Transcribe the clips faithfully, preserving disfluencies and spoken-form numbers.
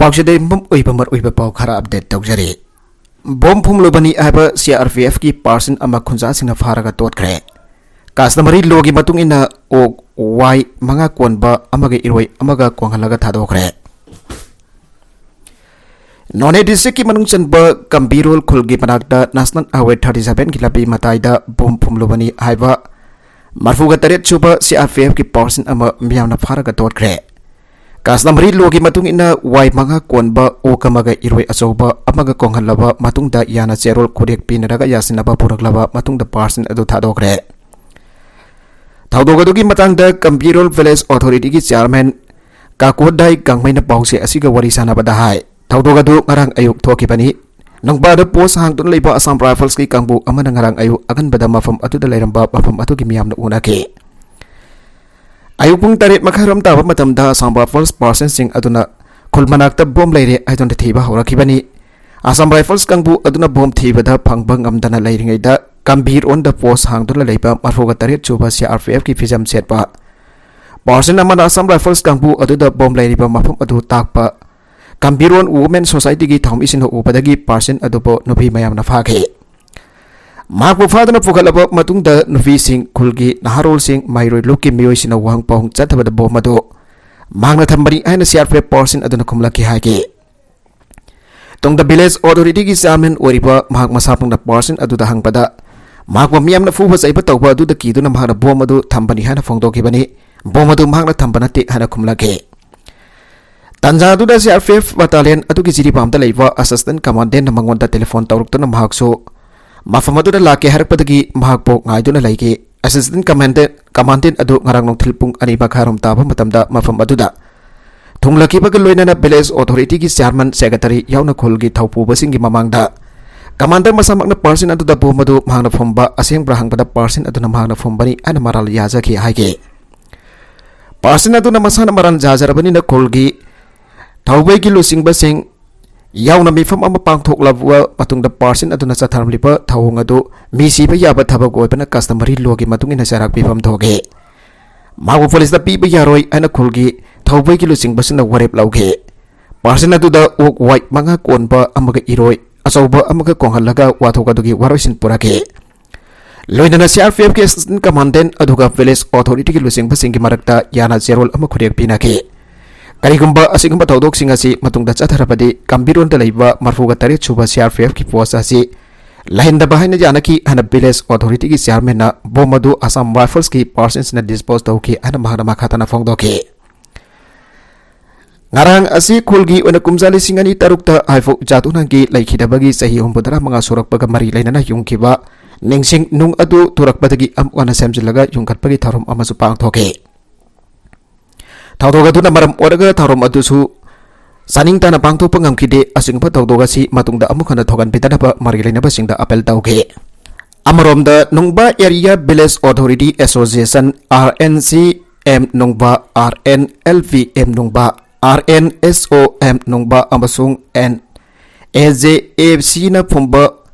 ꯄꯥꯎꯆꯦꯗ ꯌꯨꯝꯐꯝ ꯑꯣꯏꯕ ꯃꯔꯨꯑꯣꯏꯕ ꯄꯥꯎ ꯈꯔ ꯑꯞꯗꯦꯠ ꯇꯧꯖꯔꯤ꯫ ꯕꯣꯝ ꯐꯨꯝꯂꯨꯕꯅꯤ ꯍꯥꯏꯕ ꯁꯤ ꯑꯥꯔ ꯄꯤ ꯑꯦꯐꯀꯤ ꯄꯥꯔꯁꯟ ꯑꯃ ꯈꯨꯟꯖꯥꯁꯤꯡꯅ ꯐꯥꯔꯒ ꯇꯣꯠꯈ꯭ꯔꯦ꯫ ꯀꯁꯇꯃꯔꯤ ꯂꯣꯒꯤ ꯃꯇꯨꯡ ꯏꯟꯅ ꯑꯣꯛ ꯋꯥꯏ ꯃꯉꯥ ꯀꯣꯟꯕ ꯑꯃꯒ ꯏꯔꯣꯏ ꯑꯃꯒ ꯀꯣꯡꯍꯜꯂꯒ ꯊꯥꯗꯣꯛꯈ꯭ꯔꯦ꯫ ꯅꯣꯅꯦ ꯗꯤꯁꯇ꯭ꯔꯤꯛꯀꯤ ꯃꯅꯨꯡ ꯆꯟꯕ ꯀꯝꯕꯤꯔꯣꯜ ꯈꯨꯜꯒꯤ ꯃꯅꯥꯛꯇ ꯅꯦꯁꯅꯦꯜ ꯍꯥꯏꯋꯦ ꯊꯥꯔꯇꯤ ꯁꯚꯦꯟꯒꯤ ꯂꯝꯕꯤ ꯃꯇꯥꯏꯗ ꯕꯣꯝ ꯐꯨꯝꯂꯨꯕꯅꯤ ꯍꯥꯏꯕ ꯃꯔꯐꯨꯒ ꯇꯔꯦꯠ ꯁꯨꯕ ꯁꯤ ꯑꯥꯔ ꯄꯤ ꯑꯦꯐꯀꯤ ꯄꯥꯔꯁꯟ ꯑꯃ ꯃꯤꯌꯥꯝꯅ ꯐꯥꯔꯒ ꯇꯣꯠꯈ꯭ꯔꯦ꯫ ꯀꯁꯇꯃꯔꯤ ꯂꯣꯒꯤ ꯃꯇꯨꯡ ꯏꯟꯅ ꯋꯥꯏ ꯃꯉꯥ ꯀꯣꯟꯕ ꯑꯣꯛ ꯑꯃꯒ ꯏꯔꯣꯏ ꯑꯆꯧꯕ ꯑꯃꯒ ꯀꯣꯡꯍꯜꯂꯕ ꯃꯇꯨꯡꯗ ꯌꯥꯅ ꯆꯦꯔꯣꯜ ꯈꯨꯔꯦꯛ ꯄꯤꯅꯔꯒ ꯌꯥꯁꯤꯟꯅꯕ ꯄꯨꯔꯛꯂꯕ ꯃꯇꯨꯡꯗ ꯄꯥꯔꯁꯟ ꯑꯗꯨ ꯊꯥꯗꯣꯛꯈ꯭ꯔꯦ꯫ ꯊꯧꯗꯣꯛ ꯑꯗꯨꯒꯤ ꯃꯇꯥꯡꯗ ꯀꯝꯕꯤꯔꯣꯜ ꯚꯤꯂꯦꯖ ꯑꯣꯊꯣꯔꯤꯇꯤꯒꯤ ꯆꯤꯌꯥꯔꯃꯦꯟ ꯀꯥꯀꯣꯗꯥꯏ ꯒꯥꯡꯃꯩꯅ ꯄꯥꯎꯆꯦ ꯑꯁꯤꯒ ꯋꯥꯔꯤ ꯁꯥꯟꯅꯕꯗ ꯍꯥꯏ, ꯊꯧꯗꯣꯛ ꯑꯗꯨ ꯉꯔꯥꯡ ꯑꯌꯨꯛ ꯊꯣꯛꯈꯤꯕꯅꯤ꯫ ꯅꯨꯡꯕꯥꯗ ꯄꯣꯁ ꯍꯥꯡꯗꯨꯅ ꯂꯩꯕ ꯑꯁꯥꯝ ꯔꯥꯏꯐꯜꯁꯀꯤ ꯀꯥꯡꯕꯨ ꯑꯃꯅ ꯉꯔꯥꯡ ꯑꯌꯨꯛ ꯑꯉꯟꯕꯗ ꯃꯐꯝ ꯑꯗꯨꯗ ꯂꯩꯔꯝꯕ ꯃꯐꯝ ꯑꯗꯨꯒꯤ ꯃꯤꯌꯥꯝꯅ ꯎꯅꯈꯤ꯫ ꯑꯌꯨꯛ ꯄꯨꯡ ꯇꯔꯦꯠ ꯃꯈꯥꯏꯔꯣꯝ ꯇꯥꯕ ꯃꯇꯝꯗ ꯑꯁꯥꯝ ꯔꯥꯏꯐꯜꯁ ꯄꯥꯔꯁꯟꯁꯤꯡ ꯑꯗꯨꯅ ꯈꯨꯜ ꯃꯅꯥꯛꯇ ꯕꯣꯝ ꯂꯩꯔꯦ ꯍꯥꯏꯗꯨꯅ ꯊꯤꯕ ꯍꯧꯔꯛꯈꯤꯕꯅꯤ꯫ ꯑꯁꯥꯝ ꯔꯥꯏꯐꯜꯁ ꯀꯥꯡꯕꯨ ꯑꯗꯨꯅ ꯕꯣꯝ ꯊꯤꯕꯗ ꯐꯪꯕ ꯉꯝꯗꯅ ꯂꯩꯔꯤꯉꯩꯗ ꯀꯝꯕꯤꯔꯣꯟꯗ ꯄꯣꯁ ꯍꯥꯡꯗꯨꯅ ꯂꯩꯕ ꯃꯔꯐꯨꯒ ꯇꯔꯦꯠ ꯁꯨꯕ ꯁꯤ ꯑꯥꯔ ꯄꯤ ꯑꯦꯐꯀꯤ ꯐꯤꯖꯝ ꯁꯦꯠꯄ ꯄꯥꯔꯁꯟ ꯑꯃꯅ ꯑꯁꯥꯝ ꯔꯥꯏꯐꯜꯁ ꯀꯥꯡꯕꯨ ꯑꯗꯨꯗ ꯕꯣꯝ ꯂꯩꯔꯤꯕ ꯃꯐꯝ ꯑꯗꯨ ꯇꯥꯛꯄ ꯀꯝꯕꯤꯔꯣꯟ ꯋꯨꯃꯦꯟ ꯁꯣꯁꯥꯏꯇꯤꯒꯤ ꯊꯧꯃꯤꯁꯤꯡꯅ ꯎꯕꯗꯒꯤ ꯄꯥꯔꯁꯟ ꯑꯗꯨꯕꯨ ꯅꯨꯄꯤ ꯃꯌꯥꯝꯅ ꯐꯥꯈꯤ꯫ ꯃꯍꯥꯛꯄꯨ ꯐꯥꯗꯨꯅ ꯄꯨꯈꯠꯂꯕ ꯃꯇꯨꯡꯗ ꯅꯨꯄꯤꯁꯤꯡ, ꯈꯨꯜꯒꯤ ꯅꯍꯥꯔꯣꯜꯁꯤꯡ, ꯃꯍꯩꯔꯣꯏ ꯂꯨꯞꯀꯤ ꯃꯤꯑꯣꯏꯁꯤꯡꯅ ꯋꯥꯍꯪ ꯄꯥꯎꯍꯪ ꯆꯠꯊꯕꯗ ꯕꯣꯝ ꯑꯗꯨ ꯃꯍꯥꯛꯅ ꯊꯝꯕꯅꯤ ꯍꯥꯏꯅ C R P F person ꯑꯗꯨꯅ ꯈꯨꯝꯂꯛꯈꯤ ꯍꯥꯏꯈꯤ꯫ ꯇꯨꯡꯗ ꯚꯤꯂꯦꯖ ꯑꯣꯊꯣꯔꯤꯇꯤꯒꯤ ꯆꯤꯌꯥꯔꯃꯦꯟ ꯑꯣꯏꯔꯤꯕ ꯃꯍꯥꯛ ꯃꯁꯥꯃꯛꯅ ꯄꯥꯔꯁꯟ ꯑꯗꯨꯗ ꯍꯪꯕꯗ, ꯃꯍꯥꯛꯄꯨ ꯃꯤꯌꯥꯝꯅ ꯐꯨꯕ ꯆꯩꯕ ꯇꯧꯕ ꯑꯗꯨꯗ ꯀꯤꯗꯨꯅ ꯃꯍꯥꯛꯅ ꯕꯣꯝ ꯑꯗꯨ ꯊꯝꯕꯅꯤ ꯍꯥꯏꯅ ꯐꯣꯡꯗꯣꯛꯈꯤꯕꯅꯤ꯫ ꯕꯣꯝ ꯑꯗꯨ ꯃꯍꯥꯛꯅ ꯊꯝꯕ ꯅꯠꯇꯦ ꯍꯥꯏꯅ ꯈꯨꯝꯂꯛꯈꯤ꯫ ꯇꯥꯟꯖꯥ ꯑꯗꯨꯗ C R P F battalion ꯑꯗꯨꯒꯤ ꯖꯤꯔꯤꯕꯥꯝꯗ ꯂꯩꯕ ꯑꯦꯁꯤꯁꯇꯦꯟ ꯀꯃꯥꯟꯗꯦꯟꯅ ꯃꯉꯣꯟꯗ ꯇꯦꯂꯤꯐꯣꯟ ꯇꯧꯔꯛꯇꯨꯅ ꯃꯍꯥꯛꯁꯨ ꯃꯐꯝ ꯑꯗꯨꯗ ꯂꯥꯛꯀꯦ ꯍꯥꯏꯔꯛꯄꯗꯒꯤ ꯃꯍꯥꯛꯄꯨ ꯉꯥꯏꯗꯨꯅ ꯂꯩꯈꯤ꯫ ꯑꯦꯁꯤꯁꯇꯦꯟ ꯀꯃꯥꯟꯗꯦꯟ, ꯀꯃꯥꯟꯗꯦꯟ ꯑꯗꯨ ꯉꯔꯥꯡ ꯅꯨꯡꯊꯤꯜ ꯄꯨꯡ ꯑꯅꯤ ꯃꯈꯥꯏꯔꯣꯝ ꯇꯥꯕ ꯃꯇꯝꯗ ꯃꯐꯝ ꯑꯗꯨꯗ ꯊꯨꯡꯂꯈꯤꯕꯒ ꯂꯣꯏꯅꯅ ꯚꯤꯂꯦꯖ ꯑꯣꯊꯣꯔꯤꯇꯤꯒꯤ ꯆꯤꯌꯥꯔꯃꯦꯟ, ꯁꯦꯀ꯭ꯔꯦꯇꯔꯤ ꯌꯥꯎꯅ ꯈꯨꯜꯒꯤ ꯊꯧꯄꯨꯕꯁꯤꯡꯒꯤ ꯃꯃꯥꯡꯗ ꯀꯃꯥꯟꯗꯔ ꯃꯁꯥꯃꯛꯅ ꯄꯥꯔꯁꯟ ꯑꯗꯨꯗ ꯕꯣꯝ ꯑꯗꯨ ꯃꯍꯥꯛꯅ ꯐꯨꯝꯕ ꯑꯁꯦꯡꯕ꯭ꯔꯥ ꯍꯪꯕꯗ ꯄꯥꯔꯁꯟ ꯑꯗꯨꯅ ꯃꯍꯥꯛꯅ ꯐꯨꯝꯕꯅꯤ ꯍꯥꯏꯅ ꯃꯔꯥꯜ ꯌꯥꯖꯈꯤ ꯍꯥꯏꯈꯤ꯫ ꯄꯥꯔꯁꯟ ꯑꯗꯨꯅ ꯃꯁꯥꯅ ꯃꯔꯥꯜ ꯌꯥꯖꯔꯕꯅꯤꯅ ꯈꯨꯜꯒꯤ ꯊꯧꯕꯩꯒꯤ ꯂꯨꯆꯤꯡꯕꯁꯤꯡ ꯌꯥꯎꯅ ꯃꯤꯐꯝ ꯑꯃ ꯄꯥꯡꯊꯣꯛꯂꯕ ꯃꯇꯨꯡꯗ ꯄꯥꯔꯁꯟ ꯑꯗꯨꯅ ꯆꯠꯊꯔꯝꯂꯤꯕ ꯊꯧꯑꯣꯡ ꯑꯗꯨ ꯃꯤ ꯁꯤꯕ ꯌꯥꯕ ꯊꯕꯛ ꯑꯣꯏꯕꯅ ꯀꯁꯇꯃꯔꯤ ꯂꯣꯒꯤ ꯃꯇꯨꯡ ꯏꯟꯅ ꯆꯩꯔꯥꯛ ꯄꯤꯐꯝ ꯊꯣꯛꯈꯤ꯫ ꯃꯍꯥꯛꯄꯨ ꯄꯨꯂꯤꯁꯇ ꯄꯤꯕ ꯌꯥꯔꯣꯏ ꯍꯥꯏꯅ ꯈꯨꯜꯒꯤ ꯊꯧꯕꯩꯒꯤ ꯂꯨꯆꯤꯡꯕꯁꯤꯡꯅ ꯋꯥꯔꯦꯞ ꯂꯧꯈꯤ꯫ ꯄꯥꯔꯁꯟ ꯑꯗꯨꯗ ꯑꯣꯛ ꯋꯥꯏ ꯃꯉꯥ ꯀꯣꯟꯕ ꯑꯃꯒ ꯏꯔꯣꯏ ꯑꯆꯧꯕ ꯑꯃꯒ ꯀꯣꯡꯍꯜꯂꯒ ꯋꯥꯊꯣꯛ ꯑꯗꯨꯒꯤ ꯋꯥꯔꯣꯏꯁꯤꯟ ꯄꯨꯔꯛꯈꯤ꯫ ꯂꯣꯏꯅꯅ C R P F ꯀꯤ assistant commandant ꯑꯗꯨꯒ village authority ꯒꯤ ꯂꯨꯆꯤꯡꯕꯁꯤꯡꯒꯤ ꯃꯔꯛꯇ ꯌꯥꯅ ꯆꯦꯔꯣꯜ ꯑꯃ ꯈꯨꯔꯦꯛ ꯄꯤꯅꯈꯤ꯫ ꯀꯔꯤꯒꯨꯝꯕ ꯑꯁꯤꯒꯨꯝꯕ ꯊꯧꯗꯣꯛꯁꯤꯡ ꯑꯁꯤ ꯃꯇꯨꯡꯗ ꯆꯠꯊꯔꯕꯗꯤ, ꯀꯝꯕꯤꯔꯣꯟꯗ ꯂꯩꯕ ꯃꯔꯐꯨꯒ ꯇꯔꯦꯠ ꯁꯨꯕ C R P F ꯀꯤ post ꯑꯁꯤ ꯂꯩꯍꯟꯗꯕ ꯍꯥꯏꯅ ꯌꯥꯅꯈꯤ ꯍꯥꯏꯅ village authority ꯒꯤ chairman ꯅ bomb ꯑꯗꯨ Assam Rifles ꯀꯤ personnel ꯁꯤꯡꯅ dispose ꯇꯧꯈꯤ ꯍꯥꯏꯅ ꯃꯍꯥꯛꯅ ꯃꯈꯥ ꯇꯥꯅ ꯐꯣꯡꯗꯣꯛꯈꯤ꯫ ꯉꯔꯥꯡ ꯑꯁꯤ ꯈꯨꯜꯒꯤ ꯑꯣꯏꯅ ꯀꯨꯝꯖꯥ ꯂꯤꯁꯤꯡ ꯑꯅꯤ ꯇꯔꯨꯛꯇ ꯍꯥꯏꯐꯧ ꯖꯥꯗꯨꯅꯥꯒꯤ ꯂꯩꯈꯤꯗꯕꯒꯤ ꯆꯍꯤ ꯍꯨꯝꯐꯨꯇꯔꯥ ꯃꯉꯥ ꯁꯨꯔꯛꯄꯒ ꯃꯔꯤ ꯂꯩꯅꯅ ꯌꯨꯡꯈꯤꯕ ꯅꯤꯡꯁꯤꯡ ꯅꯨꯡ ꯑꯗꯨ ꯊꯨꯔꯛꯄꯗꯒꯤ ꯑꯃꯨꯛ ꯍꯟꯅ ꯁꯦꯝꯖꯤꯜꯂꯒ ꯌꯨꯡꯈꯠꯄꯒꯤ ꯊꯧꯔꯝ ꯑꯃꯁꯨ ꯄꯥꯡꯊꯣꯛꯈꯤ꯫ ꯊꯧꯗꯣꯛ ꯑꯗꯨꯅ ꯃꯔꯝ ꯑꯣꯏꯔꯒ ꯊꯧꯔꯝ ꯑꯗꯨꯁꯨ ꯆꯥꯅꯤꯡ ꯇꯥꯅ ꯄꯥꯡꯊꯣꯛꯄ ꯉꯝꯈꯤꯗꯦ꯫ ꯑꯁꯤꯒꯨꯝꯕ ꯊꯧꯗꯣꯛ ꯑꯁꯤ ꯃꯇꯨꯡꯗ ꯑꯃꯨꯛ ꯍꯟꯅ ꯊꯣꯛꯍꯟꯕꯤꯗꯅꯕ ꯃꯔꯤ ꯂꯩꯅꯕꯁꯤꯡꯗ appeal ꯇꯧꯈꯤ꯫ ꯑꯃꯔꯣꯝꯗ, ꯅꯨꯡꯕ Area Village Authority Association, R N C M ꯅꯨꯡꯕ, R N L V M ꯅꯨꯡꯕ, R N S O M ꯅꯨꯡꯕ ꯑꯃꯁꯨꯡ N A J A C ꯅ ꯐꯨꯝꯕ,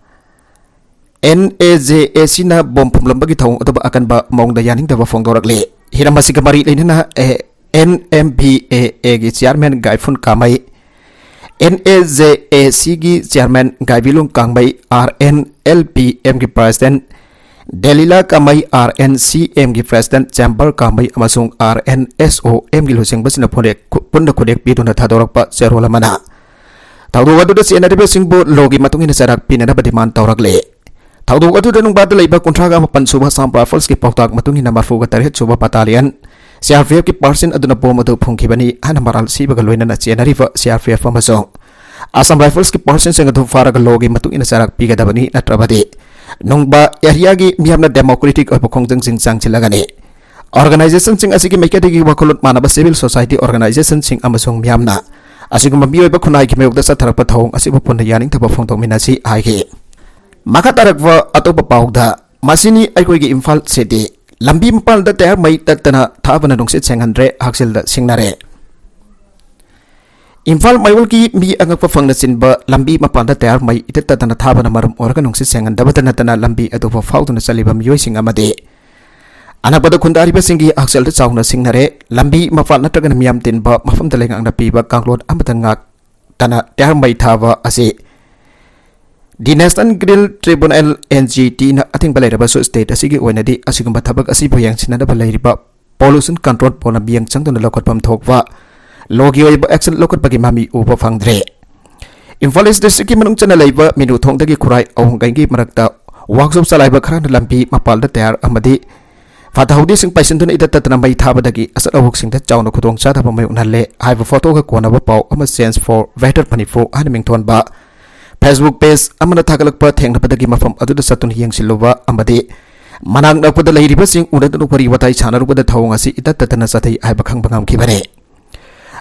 N A J A C ꯅ bomb ꯐꯨꯝꯂꯝꯕꯒꯤ ꯊꯧꯑꯣꯡ ꯑꯗꯨꯕꯨ ꯑꯀꯟꯕ ꯃꯑꯣꯡꯗ ꯌꯥꯅꯤꯡꯗꯕ ꯐꯣꯡꯗꯣꯔꯛꯂꯤ꯫ ꯍꯤꯔꯝ ꯑꯁꯤꯒ ꯃꯔꯤ ꯂꯩꯅꯅ, ꯑꯦ, N M B A A ꯒꯤ chairman ꯒꯥꯏꯐꯨꯟ ꯀꯥꯃꯩ, N A J A C ꯒꯤ chairman ꯒꯥꯏꯕꯤꯂꯨꯡ ꯀꯥꯡꯃꯩ, R N L P M ꯒꯤ president ꯗꯦꯂꯤꯂꯥ ꯀꯥꯃꯩ, R N C M ꯒꯤ president ꯆꯦꯝꯕꯔ ꯀꯥꯃꯩ ꯑꯃꯁꯨꯡ R N S O M ꯒꯤ ꯂꯨꯆꯤꯡꯕꯁꯤꯡꯅ ꯐꯣꯔꯦꯛ-, ꯈꯨ-, ꯄꯨꯟꯅ ꯈꯨꯗꯦꯛ ꯄꯤꯗꯨꯅ ꯊꯥꯗꯣꯔꯛꯄ ꯆꯦꯔꯣꯜ ꯑꯃꯅ ꯊꯧꯗꯣꯛ ꯑꯗꯨꯗ ꯆꯦꯟꯅꯔꯤꯕꯁꯤꯡꯕꯨ law ꯒꯤ ꯃꯇꯨꯡ ꯏꯟꯅ ꯆꯩꯔꯥꯛ ꯄꯤꯅꯅꯕ demand ꯇꯧꯔꯛꯂꯤ꯫ ꯊꯧꯗꯣꯛ ꯑꯗꯨꯗ ꯅꯨꯡꯕꯥꯗ ꯂꯩꯕ ꯀꯨꯟꯊ꯭ꯔꯥꯒ ꯃꯥꯄꯟ ꯁꯨꯕ Assam Rifles ꯀꯤ ꯄꯥꯎꯇꯥꯛ ꯃꯇꯨꯡ ꯏꯟꯅ ꯃꯔꯐꯨꯒ ꯇꯔꯦꯠ ꯁꯨꯕ battalion C R P F ꯀꯤ personnel ꯑꯗꯨꯅ bomb ꯑꯗꯨ ꯐꯨꯝꯈꯤꯕꯅꯤ ꯍꯥꯏꯅ ꯃꯔꯥꯜ ꯁꯤꯕꯒ ꯂꯣꯏꯅꯅ ꯆꯦꯟꯅꯔꯤꯕ C R P F ꯑꯃꯁꯨꯡ Assam Rifles ꯀꯤ personnel ꯁꯤꯡ ꯑꯗꯨ ꯐꯥꯔꯒ law ꯒꯤ ꯃꯇꯨꯡ ꯏꯟꯅ ꯆꯩꯔꯥꯛ ꯄꯤꯒꯗꯕꯅꯤ, ꯅꯠꯇ꯭ꯔꯕꯗꯤ ꯅꯨꯡꯕꯥ area ꯒꯤ ꯃꯤꯌꯥꯝꯅ democratic ꯑꯣꯏꯕ ꯈꯣꯡꯖꯪꯁꯤꯡ ꯆꯪꯁꯤꯜꯂꯒꯅꯤ꯫ Organisation ꯁꯤꯡ ꯑꯁꯤꯒꯤ ꯃꯥꯏꯀꯩꯗꯒꯤ ꯋꯥꯈꯜꯂꯣꯟ ꯃꯥꯟꯅꯕ civil society organisation ꯁꯤꯡ ꯑꯃꯁꯨꯡ ꯃꯤꯌꯥꯝꯅ ꯑꯁꯤꯒꯨꯝꯕ ꯃꯤꯑꯣꯏꯕ ꯈꯨꯟꯅꯥꯏꯒꯤ ꯃꯥꯌꯣꯛꯇ ꯆꯠꯊꯔꯛꯄ ꯊꯧꯑꯣꯡ ꯑꯁꯤꯕꯨ ꯄꯨꯟꯅ ꯌꯥꯅꯤꯡꯗꯕ ꯐꯣꯡꯗꯣꯛꯃꯤꯟꯅꯁꯤ ꯍꯥꯏꯈꯤ꯫ ꯃꯈꯥ ꯇꯥꯔꯛꯄ ꯑꯇꯣꯞꯄ ꯄꯥꯎꯗ, ꯃꯁꯤꯅꯤ ꯑꯩꯈꯣꯏꯒꯤ ꯏꯝꯐꯥꯜ city꯫ ꯂꯝꯕꯤ ꯃꯄꯥꯟꯗ tyre ꯃꯩ ꯇꯠꯇꯅ ꯊꯥꯕꯅ ꯅꯨꯡꯁꯤꯠ ꯁꯦꯡꯍꯟꯗ꯭ꯔꯦ, ꯍꯛꯁꯦꯜꯗ ꯁꯤꯡꯅꯔꯦ꯫ ꯏꯝꯐꯥꯜ ꯃꯌꯣꯜꯒꯤ ꯃꯤ ꯑꯉꯛꯄ ꯐꯪꯅ ꯆꯤꯟꯕ ꯂꯝꯕꯤ ꯃꯄꯥꯟꯗ tyre ꯃꯩ ꯏꯇꯠ ꯇꯠꯇꯅ ꯊꯥꯕꯅ ꯃꯔꯝ ꯑꯣꯏꯔꯒ ꯅꯨꯡꯁꯤꯠ ꯁꯦꯡꯍꯟꯗꯕꯇ ꯅꯠꯇꯅ ꯂꯝꯕꯤ ꯑꯗꯨꯕꯨ ꯐꯥꯎꯗꯨꯅ ꯆꯠꯂꯤꯕ ꯃꯤꯑꯣꯏꯁꯤꯡ ꯑꯃꯗꯤ ꯑꯅꯛꯄꯗ ꯈꯨꯟꯗꯥꯔꯤꯕꯁꯤꯡꯒꯤ ꯍꯛꯁꯦꯜꯗ ꯆꯥꯎꯅ ꯁꯤꯡꯅꯔꯦ꯫ ꯂꯝꯕꯤ ꯃꯄꯥꯟ ꯅꯠꯇ꯭ꯔꯒꯅ ꯃꯤꯌꯥꯝ ꯇꯤꯟꯕ ꯃꯐꯝꯗ ꯂꯩꯉꯥꯛꯅ ꯄꯤꯕ ꯀꯥꯡꯂꯣꯟ ꯑꯃꯇ ꯉꯥꯛ-, ꯂꯧꯈꯠꯇꯅ ꯇꯌꯥꯔ ꯃꯩ ꯊꯥꯕ ꯑꯁꯤ The National Green Tribunal, N G T, ꯅ ꯑꯊꯤꯡꯕ ꯂꯩꯔꯕꯁꯨ, state ꯑꯁꯤꯒꯤ ꯑꯣꯏꯅꯗꯤ ꯑꯁꯤꯒꯨꯝꯕ ꯊꯕꯛ ꯑꯁꯤꯕꯨ ꯌꯦꯡꯁꯤꯟꯅꯅꯕ ꯂꯩꯔꯤꯕ Pollution Control Board ꯅ ꯃꯤꯠꯌꯦꯡ ꯆꯪꯗꯨꯅ ꯂꯧꯈꯠꯐꯝ ꯊꯣꯛꯄ ꯂꯣꯒꯤ ꯑꯣꯏꯕ action ꯂꯧꯈꯠꯄꯒꯤ ꯃꯃꯤ ꯎꯕ ꯐꯪꯗ꯭ꯔꯦ꯫ ꯏꯝꯐꯥꯜ East district ꯀꯤ ꯃꯅꯨꯡ ꯆꯟꯅ ꯂꯩꯕ ꯃꯤꯅꯨ ꯊꯣꯡꯗꯒꯤ ꯈꯨꯔꯥꯏ ꯑꯍꯨꯝꯒꯩꯒꯤ ꯃꯔꯛꯇ workshop ꯆꯂꯥꯏꯕ ꯈꯔꯅ ꯂꯝꯕꯤ ꯃꯄꯥꯜꯗ ꯇꯌꯥꯔ ꯑꯃꯗꯤ ꯐꯠꯇ ꯍꯥꯎꯗꯤꯁꯤꯡ ꯄꯩꯁꯤꯟꯗꯨꯅ ꯏꯇꯠ ꯇꯠꯇꯅ ꯃꯩ ꯊꯥꯕꯗꯒꯤ ꯑꯆꯠ ꯑꯋꯣꯛꯁꯤꯡꯗ ꯆꯥꯎꯅ ꯈꯨꯗꯣꯡꯆꯥꯗꯕ ꯃꯥꯌꯣꯛꯅꯍꯜꯂꯦ ꯍꯥꯏꯕ ꯐꯣꯡꯗꯣꯛꯂꯒ ꯀꯣꯟꯅꯕ ꯄꯥꯎ ꯑꯃ Change for Better Manipur ꯍꯥꯏꯅ ꯃꯤꯡꯊꯣꯟꯕ Facebook page ꯑꯃꯅ ꯊꯥꯒꯠꯂꯛꯄ ꯊꯦꯡꯅꯕꯗꯒꯤ ꯃꯐꯝ ꯑꯗꯨꯗ ꯆꯠꯇꯨꯅ ꯌꯦꯡꯁꯤꯜꯂꯨꯕ ꯑꯃꯗꯤ ꯃꯅꯥꯛ ꯅꯛꯄꯗ ꯂꯩꯔꯤꯕꯁꯤꯡ ꯎꯅꯗꯨꯅ ꯋꯥꯔꯤ ꯋꯥꯇꯥꯏ ꯁꯥꯟꯅꯔꯨꯕꯗ ꯊꯧꯑꯣꯡ ꯑꯁꯤ ꯏꯇꯠ ꯇꯠꯇꯅ ꯆꯠꯊꯩ ꯍꯥꯏꯕ ꯈꯪꯕ ꯉꯝꯈꯤꯕꯅꯤ꯫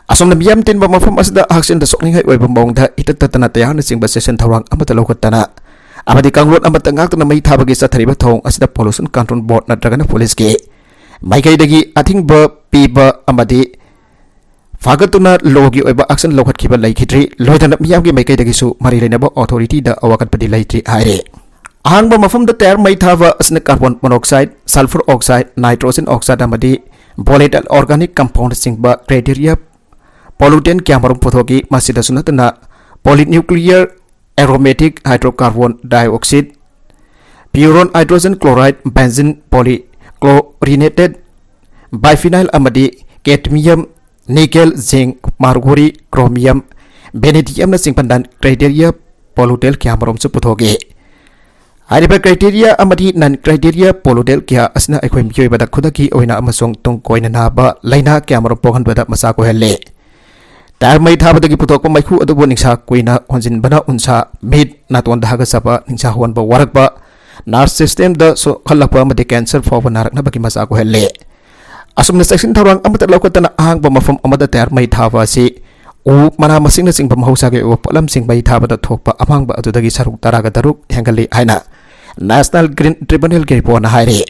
ꯑꯁꯣꯝꯅ ꯃꯤꯌꯥꯝ ꯇꯤꯟꯕ ꯃꯐꯝ ꯑꯁꯤꯗ ꯍꯛꯁꯦꯜꯗ ꯁꯣꯛꯅꯤꯡꯉꯥꯏ ꯑꯣꯏꯕ ꯃꯑꯣꯡꯗ ꯏꯇꯠ ꯇꯠꯇꯅ ꯇꯌꯥꯔꯅꯆꯤꯡꯕ ꯆꯦꯛꯁꯤꯟ ꯊꯧꯔꯥꯡ ꯑꯃꯠꯇ ꯂꯧꯈꯠꯇꯅ ꯑꯃꯗꯤ ꯀꯥꯡꯂꯣꯟ ꯑꯃꯠꯇ ꯉꯥꯛꯇꯅ ꯃꯩ ꯊꯥꯕꯒꯤ ꯆꯠꯊꯔꯤꯕ ꯊꯧꯑꯣꯡ ꯑꯁꯤꯗ Pollution Control Board ꯅꯠꯇ꯭ꯔꯒꯅ police ꯀꯤ ꯃꯥꯏꯀꯩꯗꯒꯤ ꯑꯊꯤꯡꯕ ꯄꯤꯕ ꯑꯃꯗꯤ ꯐꯥꯒꯠꯇꯨꯅ ꯂꯣꯒꯤ ꯑꯣꯏꯕ action ꯂꯧꯈꯠꯈꯤꯕ ꯂꯩꯈꯤꯗ꯭ꯔꯤ꯫ ꯂꯣꯏꯗꯅ ꯃꯤꯌꯥꯝꯒꯤ ꯃꯥꯏꯀꯩꯗꯒꯤꯁꯨ ꯃꯔꯤ ꯂꯩꯅꯕ authority ꯗ ꯑꯋꯥꯀꯠꯄꯗꯤ ꯂꯩꯇ꯭ꯔꯤ ꯍꯥꯏꯔꯦ꯫ ꯑꯍꯥꯡꯕ ꯃꯐꯝꯗ ꯇꯌꯥꯔ ꯃꯩ ꯊꯥꯕ ꯑꯁꯤꯅ carbon monoxide, sulphur oxide, nitrogen oxide ꯑꯃꯗꯤ volatile organic compound ꯅꯆꯤꯡꯕ criteria pollutant ꯀꯌꯥꯃꯔꯨꯝ ꯄꯨꯊꯣꯛꯏ꯫ ꯃꯁꯤꯗꯁꯨ ꯅꯠꯇꯅ polynuclear aromatic hydrocarbon dioxide, furan hydrogen chloride, benzene polychlorinated, biphenyl ꯑꯃꯗꯤ cadmium, nickel, zinc, mercury, chromium, vanadium ꯅꯆꯤꯡꯕ non criteria pollutant ꯀꯌꯥꯃꯔꯨꯝꯁꯨ ꯄꯨꯊꯣꯛꯏ꯫ ꯍꯥꯏꯔꯤꯕ criteria ꯑꯃꯗꯤ non criteria pollutant ꯀꯌꯥ ꯑꯁꯤꯅ ꯑꯩꯈꯣꯏ ꯃꯤꯑꯣꯏꯕꯗ ꯈꯨꯗꯛꯀꯤ ꯑꯣꯏꯅ ꯑꯃꯁꯨꯡ ꯇꯨꯡ ꯀꯣꯏꯅ ꯅꯥꯕ ꯂꯥꯏꯅꯥ ꯀꯌꯥꯃꯔꯨꯝ ꯄꯣꯛꯍꯟꯕꯗ ꯃꯆꯥꯛ ꯑꯣꯏꯍꯜꯂꯤ꯫ ꯇꯌꯥꯔ ꯃꯩ ꯊꯥꯕꯗꯒꯤ ꯄꯨꯊꯣꯛꯄ ꯃꯩꯈꯨ ꯑꯗꯨꯕꯨ ꯅꯤꯡꯁꯥ ꯀꯨꯏꯅ ꯍꯣꯟꯖꯤꯟꯕꯅ ꯎꯟꯁꯥ, ꯃꯤꯠ, ꯅꯥꯇꯣꯟꯗ ꯍꯥꯒꯠꯆꯕ, ꯅꯤꯡꯁꯥ ꯍꯣꯟꯕ ꯋꯥꯔꯛꯄ, nervous system ꯗ ꯁꯣꯛꯍꯜꯂꯛꯄ ꯑꯃꯗꯤ cancer ꯐꯥꯎꯕ ꯅꯥꯔꯛꯅꯕꯒꯤ ꯃꯆꯥꯛ ꯑꯣꯏꯍꯜꯂꯤ꯫ ꯑꯁꯨꯝꯅ ꯆꯦꯛꯁꯤꯟ ꯊꯧꯔꯥꯡ ꯑꯃꯠꯇ ꯂꯧꯈꯠꯇꯅ ꯑꯍꯥꯡꯕ ꯃꯐꯝ ꯑꯃꯗ ꯇꯌꯥꯔ ꯃꯩ ꯊꯥꯕ ꯑꯁꯤ ꯎ, ꯃꯅꯥ ꯃꯁꯤꯡꯅꯆꯤꯡꯕ ꯃꯍꯧꯁꯥꯒꯤ ꯑꯣꯏꯕ ꯄꯣꯠꯂꯝꯁꯤꯡ ꯃꯩ ꯊꯥꯕꯗ ꯊꯣꯛꯄ ꯑꯃꯥꯡꯕ ꯑꯗꯨꯗꯒꯤ ꯁꯔꯨꯛ ꯇꯔꯥꯒ ꯇꯔꯨꯛ ꯍꯦꯟꯒꯠꯂꯤ ꯍꯥꯏꯅ National Green Tribunal ꯒꯤ report ꯅ ꯍꯥꯏꯔꯤ꯫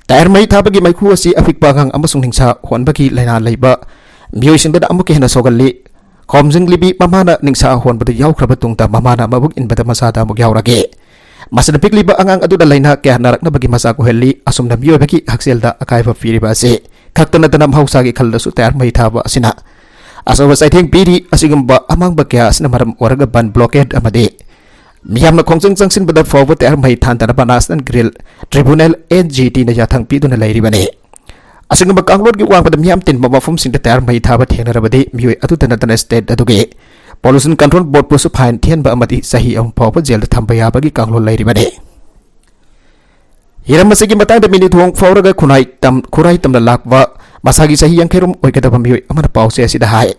ꯇꯌꯥꯔ ꯃꯩ ꯊꯥꯕꯒꯤ ꯃꯩꯈꯨ ꯑꯁꯤ ꯑꯄꯤꯛꯄ ꯑꯉꯥꯡ ꯑꯃꯁꯨꯡ ꯅꯤꯡꯁꯥ ꯍꯣꯟꯕꯒꯤ ꯂꯥꯏꯅꯥ ꯂꯩꯕ ꯃꯤꯑꯣꯏꯁꯤꯡꯗ ꯑꯃꯨꯛꯀ ꯍꯦꯟꯅ ꯁꯣꯛꯍꯜꯂꯤ꯫ ꯈꯣꯝꯖꯤꯟꯂꯤꯕꯤ ꯃꯃꯥꯅ ꯅꯤꯡꯁꯥ ꯍꯣꯟꯕꯗꯨ ꯌꯥꯎꯈ꯭ꯔꯕ ꯇꯨꯡꯗ ꯃꯃꯥꯅ ꯃꯕꯨꯛ ꯏꯟꯕꯗ ꯃꯆꯥꯗ ꯑꯃꯨꯛ ꯌꯥꯎꯔꯒꯦ꯫ ꯃꯁꯤꯅ ꯄꯤꯛꯂꯤꯕ ꯑꯉꯥꯡ ꯑꯗꯨꯗ ꯂꯥꯏꯅꯥ ꯀꯌꯥ ꯅꯥꯔꯛꯅꯕꯒꯤ ꯃꯆꯥꯛ ꯑꯣꯏꯍꯜꯂꯤ꯫ ꯑꯁꯨꯝꯅ ꯃꯤꯑꯣꯏꯕꯒꯤ ꯍꯛꯁꯦꯜꯗ ꯑꯀꯥꯏꯕ ꯄꯤꯔꯤꯕ ꯑꯁꯤ ꯈꯛꯇ ꯅꯠꯇꯅ ꯃꯍꯧꯁꯥꯒꯤ ꯈꯜꯗꯁꯨ ꯇꯌꯥꯔ ꯃꯩ ꯊꯥꯕ ꯑꯁꯤꯅ ꯑꯆꯧꯕ ꯆꯩꯊꯦꯡ ꯄꯤꯔꯤ꯫ ꯑꯁꯤꯒꯨꯝꯕ ꯑꯃꯥꯡꯕ ꯀꯌꯥ ꯑꯁꯤꯅ ꯃꯔꯝ ꯑꯣꯏꯔꯒ ꯕꯟ ꯕ꯭ꯂꯣꯀꯦꯗ ꯑꯃꯗꯤ ꯃꯤꯌꯥꯝꯅ ꯈꯣꯡꯖꯪ ꯆꯪꯁꯤꯟꯕꯗ ꯐꯥꯎꯕ ꯇꯌꯥꯔ ꯃꯩ ꯊꯥꯟꯗꯅꯕ National Grill Tribunal, N G T ꯅ ꯌꯥꯊꯪ ꯄꯤꯗꯨꯅ ꯂꯩꯔꯤꯕꯅꯤ꯫ ꯑꯁꯤꯒꯨꯝꯕ ꯀꯥꯡꯂꯣꯟꯒꯤ ꯋꯥꯡꯃꯗ ꯃꯤꯌꯥꯝ ꯇꯤꯟꯕ ꯃꯐꯝꯁꯤꯡꯗ ꯇꯌꯥꯔ ꯃꯩ ꯊꯥꯕ ꯊꯦꯡꯅꯔꯕꯗꯤ ꯃꯤꯑꯣꯏ ꯑꯗꯨꯗ ꯅꯠꯇꯅ state ꯑꯗꯨꯒꯤ Pollution Control Board ꯄꯨꯁꯨ fine ꯊꯤꯍꯟꯕ ꯑꯃꯗꯤ ꯆꯍꯤ ꯑꯍꯨꯝ ꯐꯥꯎꯕ ꯖꯦꯜꯗ ꯊꯝꯕ ꯌꯥꯕꯒꯤ ꯀꯥꯡꯂꯣꯟ ꯂꯩꯔꯤꯕꯅꯤ꯫ ꯍꯤꯔꯝ ꯑꯁꯤꯒꯤ ꯃꯇꯥꯡꯗ ꯃꯤꯅꯨꯊꯣꯡ ꯐꯥꯎꯔꯒ ꯈꯨꯟꯅꯥꯏ ꯇꯝ-, ꯈꯨꯔꯥꯏ ꯇꯝꯅ ꯂꯥꯛꯄ ꯃꯁꯥꯒꯤ ꯆꯍꯤ ꯌꯥꯡꯈꯩꯔꯣꯝ ꯑꯣꯏꯒꯗꯕ ꯃꯤꯑꯣꯏ ꯑꯃꯅ ꯄꯥꯎꯆꯦ ꯑꯁꯤꯗ ꯍꯥꯏ,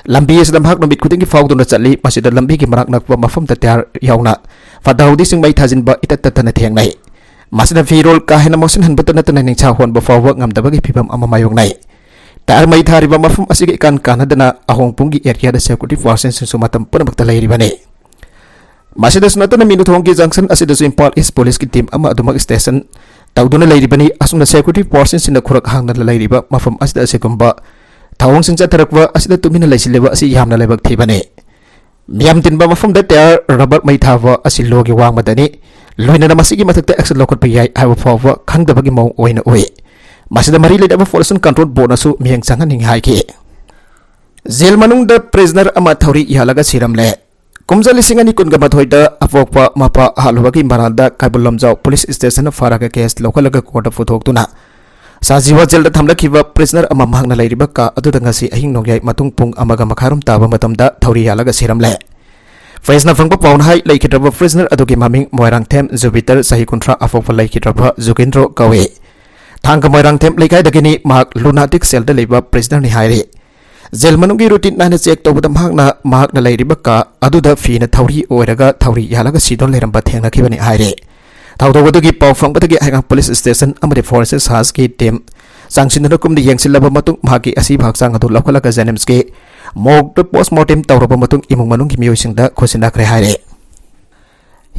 ꯂꯝꯕꯤ ꯑꯁꯤꯗ ꯃꯍꯥꯛ ꯅꯨꯃꯤꯠ ꯈꯨꯗꯤꯡꯒꯤ ꯐꯥꯎꯗꯨꯅ ꯆꯠꯂꯤ꯫ ꯃꯁꯤꯗ ꯂꯝꯕꯤꯒꯤ ꯃꯅꯥꯛ ꯅꯛꯄ ꯃꯐꯝꯗ ꯇꯌꯥꯔ ꯌꯥꯎꯅ ꯐꯠꯇ ꯍꯥꯎꯗꯤꯁꯤꯡ ꯃꯩ ꯊꯥꯖꯤꯟꯕ ꯏꯇꯠ ꯇꯠꯇꯅ ꯊꯦꯡꯅꯩ꯫ ꯃꯁꯤꯅ ꯐꯤꯔꯣꯜ ꯀꯥ ꯍꯦꯟꯅ ꯃꯣꯠꯁꯤꯟꯍꯟꯕꯇ ꯅꯠꯇꯅ ꯅꯤꯡꯁꯥ ꯍꯣꯟꯕ ꯐꯥꯎꯕ ꯉꯝꯗꯕꯒꯤ ꯐꯤꯕꯝ ꯑꯃ ꯃꯥꯌꯣꯛꯅꯩ꯫ ꯇꯌꯥꯔ ꯃꯩ ꯊꯥꯔꯤꯕ ꯃꯐꯝ ꯑꯁꯤꯒ ꯏꯀꯥꯟ ꯀꯥꯟꯅꯗꯅ ꯑꯍꯣꯡꯄꯨꯡꯒꯤ areaꯗ security personsꯁꯤꯡꯁꯨ ꯃꯇꯝ ꯄꯨꯝꯅꯃꯛꯇ ꯂꯩꯔꯤꯕꯅꯤ꯫ ꯃꯁꯤꯗꯁꯨ ꯅꯠꯇꯅ ꯃꯤꯅꯨꯊꯣꯡꯒꯤ junction ꯑꯁꯤꯗꯁꯨ ꯏꯝꯐꯥꯜ East Policeꯀꯤ team ꯑꯃ ꯑꯗꯨꯃꯛ station ꯇꯧꯗꯨꯅ ꯂꯩꯔꯤꯕꯅꯤ꯫ ꯑꯁꯨꯝꯅ security personsꯁꯤꯡꯅ ꯈꯨꯔꯛ ꯍꯥꯡꯗꯅ ꯂꯩꯔꯤꯕ ꯃꯐꯝ ꯑꯁꯤꯗ ꯑꯁꯤꯒꯨꯝꯕ ꯊꯧꯑꯣꯡꯁꯤꯡ ꯆꯠꯊꯔꯛꯄ ꯑꯁꯤꯗ ꯇꯨꯃꯤꯟꯅ ꯂꯩꯁꯤꯜꯂꯤꯕ ꯑꯁꯤ ꯌꯥꯝꯅ ꯂꯥꯏꯕꯛ ꯊꯤꯕꯅꯤ꯫ ꯃꯤꯌꯥꯝ ꯇꯤꯟꯕ ꯃꯐꯝꯗ ꯇꯌꯥꯔ, rubber ꯃꯩ ꯊꯥꯕ ꯑꯁꯤ lawꯒꯤ ꯋꯥꯡꯃꯗꯅꯤ꯫ ꯂꯣꯏꯅꯅ ꯃꯁꯤꯒꯤ ꯃꯊꯛꯇ action ꯂꯧꯈꯠꯄ ꯌꯥꯏ ꯍꯥꯏꯕ ꯐꯥꯎꯕ ꯈꯪꯗꯕꯒꯤ ꯃꯑꯣꯡ ꯑꯣꯏꯅ ꯎꯏ꯫ ꯃꯁꯤꯗ ꯃꯔꯤ ꯂꯩꯅꯕ Pollution Control Boardꯅꯁꯨ ꯃꯤꯠꯌꯦꯡ ꯆꯪꯍꯟꯅꯤꯡꯏ ꯍꯥꯏꯈꯤ꯫ ꯖꯦꯜ ꯃꯅꯨꯡꯗ prisoner ꯑꯃ ꯊꯧꯔꯤ ꯌꯥꯜꯂꯒ ꯁꯤꯔꯝꯂꯦ꯫ ꯀꯨꯝꯖꯥ ꯂꯤꯁꯤꯡ ꯑꯅꯤ ꯀꯨꯟꯒ ꯃꯥꯊꯣꯏꯗ ꯑꯄꯣꯛꯄ ꯃꯄꯥ ꯍꯥꯠꯂꯨꯕꯒꯤ ꯃꯔꯥꯜꯗ ꯀꯩꯕꯨꯜ ꯂꯝꯖꯥꯎ police stationꯅ ꯐꯥꯔꯒ case ꯂꯧꯈꯠꯂꯒ courtꯇ ꯄꯨꯊꯣꯛꯇꯨꯅ ꯁꯥꯖꯤꯋꯥ ꯖꯦꯜꯗ ꯊꯝꯂꯛꯈꯤꯕ prisoner ꯑꯃ ꯃꯍꯥꯛꯅ ꯂꯩꯔꯤꯕ ꯀꯥ ꯑꯗꯨꯗ ꯉꯁꯤ ꯑꯍꯤꯡ ꯅꯣꯡꯌꯥꯏ ꯃꯇꯨꯡ ꯄꯨꯡ ꯑꯃꯒ ꯃꯈꯥꯏꯔꯣꯝ ꯇꯥꯕ ꯃꯇꯝꯗ ꯊꯧꯔꯤ ꯌꯥꯜꯂꯒ ꯁꯤꯔꯝꯂꯦ꯫ Pressꯅ ꯐꯪꯕ ꯄꯥꯎꯅ ꯍꯥꯏ, ꯂꯩꯈꯤꯗ꯭ꯔꯕ prisoner ꯑꯗꯨꯒꯤ ꯃꯃꯤꯡ ꯃꯣꯏꯔꯥꯡꯊꯦꯝ ꯖꯨꯕꯤꯇꯔ, ꯆꯍꯤ ꯀꯨꯟꯊ꯭ꯔꯥ, ꯑꯄꯣꯛꯄ ꯂꯩꯈꯤꯗ꯭ꯔꯕ ꯖꯨꯒꯦꯟꯗ꯭ꯔꯣ ꯀꯧꯏ꯫ ꯊꯥꯡꯒ ꯃꯣꯏꯔꯥꯡꯊꯦꯝ ꯂꯩꯀꯥꯏꯗꯒꯤꯅꯤ꯫ ꯃꯍꯥꯛ lunatic cellꯗ ꯂꯩꯕ prisonerꯅꯤ ꯍꯥꯏꯔꯤ꯫ ꯖꯦꯜ ꯃꯅꯨꯡꯒꯤ routine ꯅꯥꯏꯅ check ꯇꯧꯕꯗ ꯃꯍꯥꯛꯅ, ꯃꯍꯥꯛꯅ ꯂꯩꯔꯤꯕ ꯀꯥ ꯑꯗꯨꯗ ꯐꯤꯅ ꯊꯧꯔꯤ ꯑꯣꯏꯔꯒ ꯊꯧꯔꯤ ꯌꯥꯜꯂꯒ ꯁꯤꯗꯨꯅ ꯂꯩꯔꯝꯕ ꯊꯦꯡꯅꯈꯤꯕꯅꯤ ꯍꯥꯏꯔꯤ꯫ ꯊꯧꯗꯣꯛ ꯑꯗꯨꯒꯤ ꯄꯥꯎ ꯐꯪꯕꯗꯒꯤ ꯍꯩꯉꯥꯡ police station ꯑꯃꯗꯤ forensic scienceꯀꯤ team ꯆꯪꯁꯤꯟꯗꯨꯅ ꯀꯨꯞꯅ ꯌꯦꯡꯁꯤꯜꯂꯕ ꯃꯇꯨꯡ ꯃꯍꯥꯛꯀꯤ ꯑꯁꯤꯕ ꯍꯛꯆꯥꯡ ꯑꯗꯨ ꯂꯧꯈꯠꯂꯒ JNIMSꯀꯤ morgueꯗ postmortem ꯇꯧꯔꯕ ꯃꯇꯨꯡ ꯏꯃꯨꯡ ꯃꯅꯨꯡꯒꯤ ꯃꯤꯑꯣꯏꯁꯤꯡꯗ ꯈꯨꯠꯁꯤꯟꯅꯈ꯭ꯔꯦ ꯍꯥꯏꯔꯤ꯫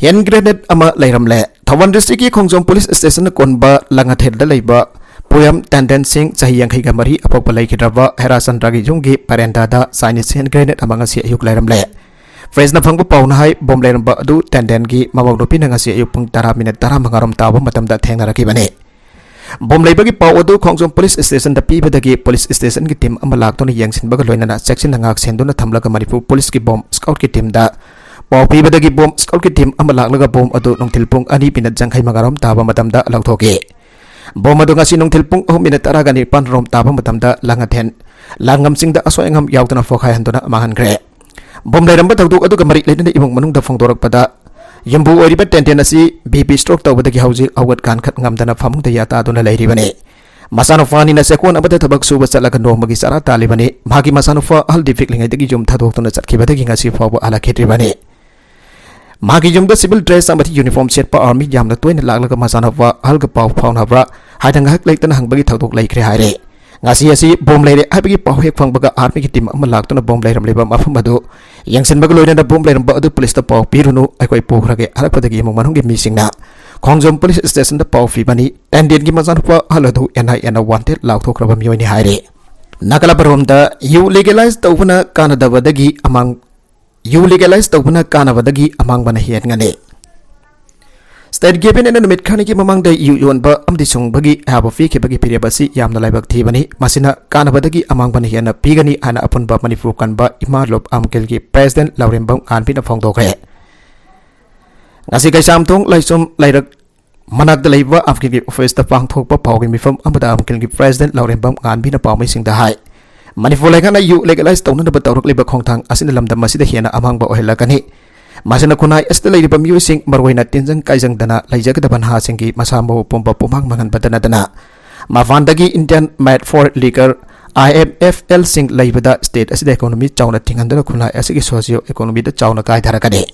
Hand grenade ꯑꯃ ꯂꯩꯔꯝꯂꯦ꯫ ꯊꯧꯕꯥꯜ districtꯀꯤ ꯈꯣꯡꯖꯣꯝ police stationꯅ ꯀꯣꯟꯕ ꯂꯪꯉꯊꯦꯜꯗ ꯂꯩꯕ ꯄꯨꯌꯝ ꯇꯦꯟꯗꯦꯟ ꯁꯤꯡ, ꯆꯍꯤ ꯌꯥꯡꯈꯩꯒ ꯃꯔꯤ, ꯑꯄꯣꯛꯄ ꯂꯩꯈꯤꯗ꯭ꯔꯕ ꯍꯦꯔꯥꯆꯟꯗ꯭ꯔꯒꯤ ꯌꯨꯝꯒꯤ verandaꯗ Chinese hand grenade ꯑꯃ ꯉꯁꯤ ꯑꯌꯨꯛ ꯂꯩꯔꯝꯂꯦ꯫ Pressꯅ ꯐꯪꯕ ꯄꯥꯎꯅ ꯍꯥꯏ, bomb ꯂꯩꯔꯝꯕ ꯑꯗꯨ ꯇꯦꯟꯗꯦꯟꯒꯤ ꯃꯃꯧ ꯅꯨꯄꯤꯅ ꯉꯁꯤ ꯑꯌꯨꯛ ꯄꯨꯡ ꯇꯔꯥ minute ꯇꯔꯥꯃꯉꯥꯔꯣꯝ ꯇꯥꯕ ꯃꯇꯝꯗ ꯊꯦꯡꯅꯔꯛꯈꯤꯕꯅꯤ꯫ ꯕꯣꯝ ꯂꯩꯕꯒꯤ ꯄꯥꯎ ꯑꯗꯨ ꯈꯣꯡꯖꯣꯝ ꯄꯨꯂꯤꯁ ꯁ꯭ꯇꯦꯁꯟꯗ ꯄꯤꯕꯗꯒꯤ ꯄꯨꯂꯤꯁ ꯁ꯭ꯇꯦꯁꯟꯒꯤ ꯇꯤꯝ ꯑꯃ ꯂꯥꯛꯇꯨꯅ ꯌꯦꯡꯁꯤꯟꯕꯒ ꯂꯣꯏꯅꯅ ꯆꯦꯛꯁꯤꯟꯅ ꯉꯥꯛ ꯁꯦꯟꯗꯨꯅ ꯊꯝꯂꯒ ꯃꯅꯤꯄꯨꯔ ꯄꯨꯂꯤꯁꯀꯤ ꯕꯣꯝ ꯁ꯭ꯀꯥꯎꯠꯀꯤ ꯇꯤꯝꯗ ꯄꯥꯎ ꯄꯤꯕꯗꯒꯤ ꯕꯣꯝ ꯁ꯭ꯀꯥꯎꯠꯀꯤ ꯇꯤꯝ ꯑꯃ ꯂꯥꯛꯂꯒ ꯕꯣꯝ ꯑꯗꯨ ꯅꯨꯡꯊꯤꯜ ꯄꯨꯡ ꯑꯅꯤ ꯃꯤꯅꯠ ꯌꯥꯡꯈꯩ ꯃꯉꯥꯔꯣꯝ ꯇꯥꯕ ꯃꯇꯝꯗ ꯂꯧꯊꯣꯛꯈꯤ꯫ ꯕꯣꯝ ꯑꯗꯨ ꯉꯁꯤ ꯅꯨꯡꯊꯤꯜ ꯄꯨꯡ ꯑꯍꯨꯝ ꯃꯤꯅꯠ ꯇꯔꯥꯒ ꯅꯤꯄꯥꯟ ꯔꯣꯝ ꯇꯥꯕ ꯃꯇꯝꯗ ꯂꯥꯡꯉꯊꯦꯟ ꯂꯥꯡꯉꯝꯁꯤꯡꯗ ꯑꯁꯣꯏ ꯑꯉꯥꯝ ꯌꯥꯎꯗꯅ ꯄꯣꯈꯥꯏꯍꯟꯗꯨꯅ ꯃꯥꯡꯍꯟꯈ꯭ꯔꯦ꯫ ꯕꯣꯝ ꯂꯩꯔꯝꯕ ꯊꯧꯗꯣꯛ ꯑꯗꯨꯒ ꯃꯔꯤ ꯂꯩꯅꯅ ꯏꯃꯨꯡ ꯃꯅꯨꯡꯗ ꯐꯣꯡꯗꯣꯔꯛꯄꯗ, ꯌꯨꯝꯕꯨ ꯑꯣꯏꯔꯤꯕ ꯇꯦꯟꯗꯦꯟ ꯑꯁꯤ ꯕꯤ ꯄꯤ ꯁ꯭ꯇ꯭ꯔꯣꯛ ꯇꯧꯕꯗꯒꯤ ꯍꯧꯖꯤꯛ ꯍꯧꯒꯠ ꯀꯥꯟꯈꯠ ꯉꯝꯗꯅ ꯐꯃꯨꯡꯗ ꯌꯥꯇꯥꯗꯨꯅ ꯂꯩꯔꯤꯕꯅꯤ꯫ ꯃꯆꯥꯅꯨꯄꯥ ꯑꯅꯤꯅ ꯆꯦꯛꯀꯣꯟ ꯑꯃꯗ ꯊꯕꯛ ꯁꯨꯕ ꯆꯠꯂꯒ ꯅꯣꯡꯃꯒꯤ ꯆꯔꯥ ꯇꯥꯜꯂꯤꯕꯅꯤ꯫ ꯃꯍꯥꯛꯀꯤ ꯃꯆꯥꯅꯨꯄꯥ ꯑꯍꯜꯗꯤ ꯄꯤꯛꯂꯤꯉꯩꯗꯒꯤ ꯌꯨꯝ ꯊꯥꯗꯣꯛꯇꯨꯅ ꯆꯠꯈꯤꯕꯗꯒꯤ ꯉꯁꯤ ꯐꯥꯎꯕ ꯍꯜꯂꯛꯈꯤꯗ꯭ꯔꯤꯕꯅꯤ꯫ ꯃꯍꯥꯛꯀꯤ ꯌꯨꯝꯗ ꯁꯤꯚꯤꯜ ꯗ꯭ꯔꯦꯁ ꯑꯃꯗꯤ ꯌꯨꯅꯤꯐꯣꯔꯝ ꯁꯦꯠꯄ ꯑꯥꯔꯃꯤ ꯌꯥꯝꯅ ꯇꯣꯏꯅ ꯂꯥꯛꯂꯒ ꯃꯆꯥꯅꯨꯄꯥ ꯑꯍꯜꯒ ꯄꯥꯎ ꯐꯥꯎꯅꯕ꯭ꯔꯥ ꯍꯥꯏꯅ ꯉꯥꯏꯍꯥꯛ ꯂꯩꯇꯅ ꯍꯪꯕꯒꯤ ꯊꯧꯗꯣꯛ ꯂꯩꯈ꯭ꯔꯦ ꯍꯥꯏꯔꯦ꯫ ꯉꯁꯤ ꯑꯁꯤ ꯕꯣꯝ ꯂꯩꯔꯦ ꯍꯥꯏꯕꯒꯤ ꯄꯥꯎ ꯍꯦꯛ ꯐꯪꯕꯒ ꯑꯥꯔꯃꯤꯒꯤ ꯇꯤꯝ ꯑꯃ ꯂꯥꯛꯇꯨꯅ ꯕꯣꯝ ꯂꯩꯔꯝꯂꯤꯕ ꯃꯐꯝ ꯑꯗꯨ ꯌꯦꯡꯁꯤꯟꯕꯒ ꯂꯣꯏꯅꯅ ꯕꯣꯝ ꯂꯩꯔꯝꯕ ꯑꯗꯨ ꯄꯨꯂꯤꯁꯇ ꯄꯥꯎ ꯄꯤꯔꯨꯅꯨ, ꯑꯩꯈꯣꯏ ꯄꯨꯈ꯭ꯔꯒꯦ, ꯍꯜꯂꯛꯄꯗꯒꯤ ꯏꯃꯨꯡ ꯃꯅꯨꯡꯒꯤ ꯃꯤꯁꯤꯡꯅ ꯈꯣꯡꯖꯣꯝ ꯄꯨꯂꯤꯁ ꯁ꯭ꯇꯦꯁꯟꯗ ꯄꯥꯎ ꯄꯤꯕꯅꯤ꯫ ꯇꯦꯟꯗꯦꯟꯒꯤ ꯃꯆꯥꯅꯨꯄꯥ ꯑꯍꯜ ꯑꯗꯨ ꯑꯦꯟ ꯑꯥꯏ ꯑꯦꯅ ꯋꯥꯟꯇꯦꯗ ꯂꯥꯎꯊꯣꯛꯈ꯭ꯔꯕ ꯃꯤꯑꯣꯏꯅꯤ ꯍꯥꯏꯔꯦ꯫ ꯅꯥꯒꯥꯂꯥꯟꯗꯔꯣꯝꯗ ꯌꯨ ꯂꯤꯒꯦꯂꯥꯏꯖ ꯇꯧꯕꯅ ꯀꯥꯟꯅꯗꯕꯗꯒꯤ ꯑꯃꯥꯡ ꯌꯨ ꯂꯤꯒꯦꯂꯥꯏꯖ ꯇꯧꯕꯅ ꯀꯥꯟꯅꯕꯗꯒꯤ ꯑꯃꯥꯡꯕꯅ ꯍꯦꯟꯒꯅꯤ꯫ ꯁ꯭ꯇꯦꯠ ꯀꯦꯕꯤꯅꯦꯠꯅ ꯅꯨꯃꯤꯠ ꯈꯔꯅꯤꯒꯤ ꯃꯃꯥꯡꯗ ꯌꯨ ꯌꯣꯟꯕ ꯑꯃꯗꯤ ꯁꯨꯡꯕꯒꯤ ꯑꯌꯥꯕ ꯄꯤꯈꯤꯕꯒꯤ ꯐꯤꯔꯦꯞ ꯑꯁꯤ ꯌꯥꯝꯅ ꯂꯥꯏꯕꯛ ꯊꯤꯕꯅꯤ꯫ ꯃꯁꯤꯅ ꯀꯥꯟꯅꯕꯗꯒꯤ ꯑꯃꯥꯡꯕꯅ ꯍꯦꯟꯅ ꯄꯤꯒꯅꯤ ꯍꯥꯏꯅ ꯑꯄꯨꯟꯕ ꯃꯅꯤꯄꯨꯔ ꯀꯟꯕ ꯏꯃꯥ ꯂꯨꯞ ꯑꯝꯀꯤꯜꯒꯤ ꯄ꯭ꯔꯦꯁꯤꯗꯦꯟꯠ ꯂꯧꯔꯦꯝꯕꯝ ꯉꯥꯟꯕꯤꯅ ꯐꯣꯡꯗꯣꯛꯈ꯭ꯔꯦ꯫ ꯉꯁꯤ ꯀꯩꯁꯥꯝꯊꯣꯡ ꯂꯥꯏꯁ꯭ꯔꯝ ꯂꯩꯔꯛ ꯃꯅꯥꯛꯇ ꯂꯩꯕ ꯑꯝꯀꯤꯜꯒꯤ ꯑꯣꯐꯤꯁꯇ ꯄꯥꯡꯊꯣꯛꯄ ꯄꯥꯎꯒꯤ ꯃꯤꯐꯝ ꯑꯃꯗ ꯑꯝꯀꯤꯜꯒꯤ ꯄ꯭ꯔꯦꯁꯤꯗꯦꯟꯠ ꯂꯧꯔꯦꯝꯕꯝ ꯉꯥꯟꯕꯤꯅ ꯄꯥꯎꯃꯤꯁꯤꯡꯗ ꯍꯥꯏ, ꯃꯅꯤꯄꯨꯔ ꯂꯩꯉꯥꯛꯅ ꯌꯨ ꯂꯤꯒꯦꯂꯥꯏꯖ ꯇꯧꯅꯅꯕ ꯇꯧꯔꯛꯂꯤꯕ ꯈꯣꯡꯊꯥꯡ ꯑꯁꯤꯅ ꯂꯝꯗꯝ ꯑꯁꯤꯗ ꯍꯦꯟꯅ ꯑꯃꯥꯡꯕ ꯑꯣꯏꯍꯜꯂꯛꯀꯅꯤ꯫ ꯃꯁꯤꯅ ꯈꯨꯟꯅꯥꯏ ꯑꯁꯤꯗ ꯂꯩꯔꯤꯕ ꯃꯤꯑꯣꯏꯁꯤꯡ, ꯃꯔꯨꯑꯣꯏꯅ ꯇꯤꯟꯖꯪ ꯀꯥꯏꯖꯪꯗꯅ ꯂꯩꯖꯒꯗꯕ ꯅꯍꯥꯁꯤꯡꯒꯤ ꯃꯁꯥ ꯃꯎ ꯄꯨꯝꯕ ꯄꯨꯝꯃꯥꯡ ꯃꯥꯡꯍꯟꯕꯗ ꯅꯠꯇꯅ, ꯃꯄꯥꯟꯗꯒꯤ Indian Made for Liquor, I M F L ꯁꯤꯡ ꯂꯩꯕꯗ ꯁ꯭ꯇꯦꯠ ꯑꯁꯤꯗ ꯏꯀꯣꯅꯣꯃꯤ ꯆꯥꯎꯅ ꯊꯤꯡꯍꯟꯗꯨꯅ ꯈꯨꯟꯅꯥꯏ ꯑꯁꯤꯒꯤ ꯁꯣꯁꯤꯑꯣ ꯏꯀꯣꯅꯣꯃꯤꯗ ꯆꯥꯎꯅ ꯀꯥꯏꯊꯔꯛꯀꯅꯤ꯫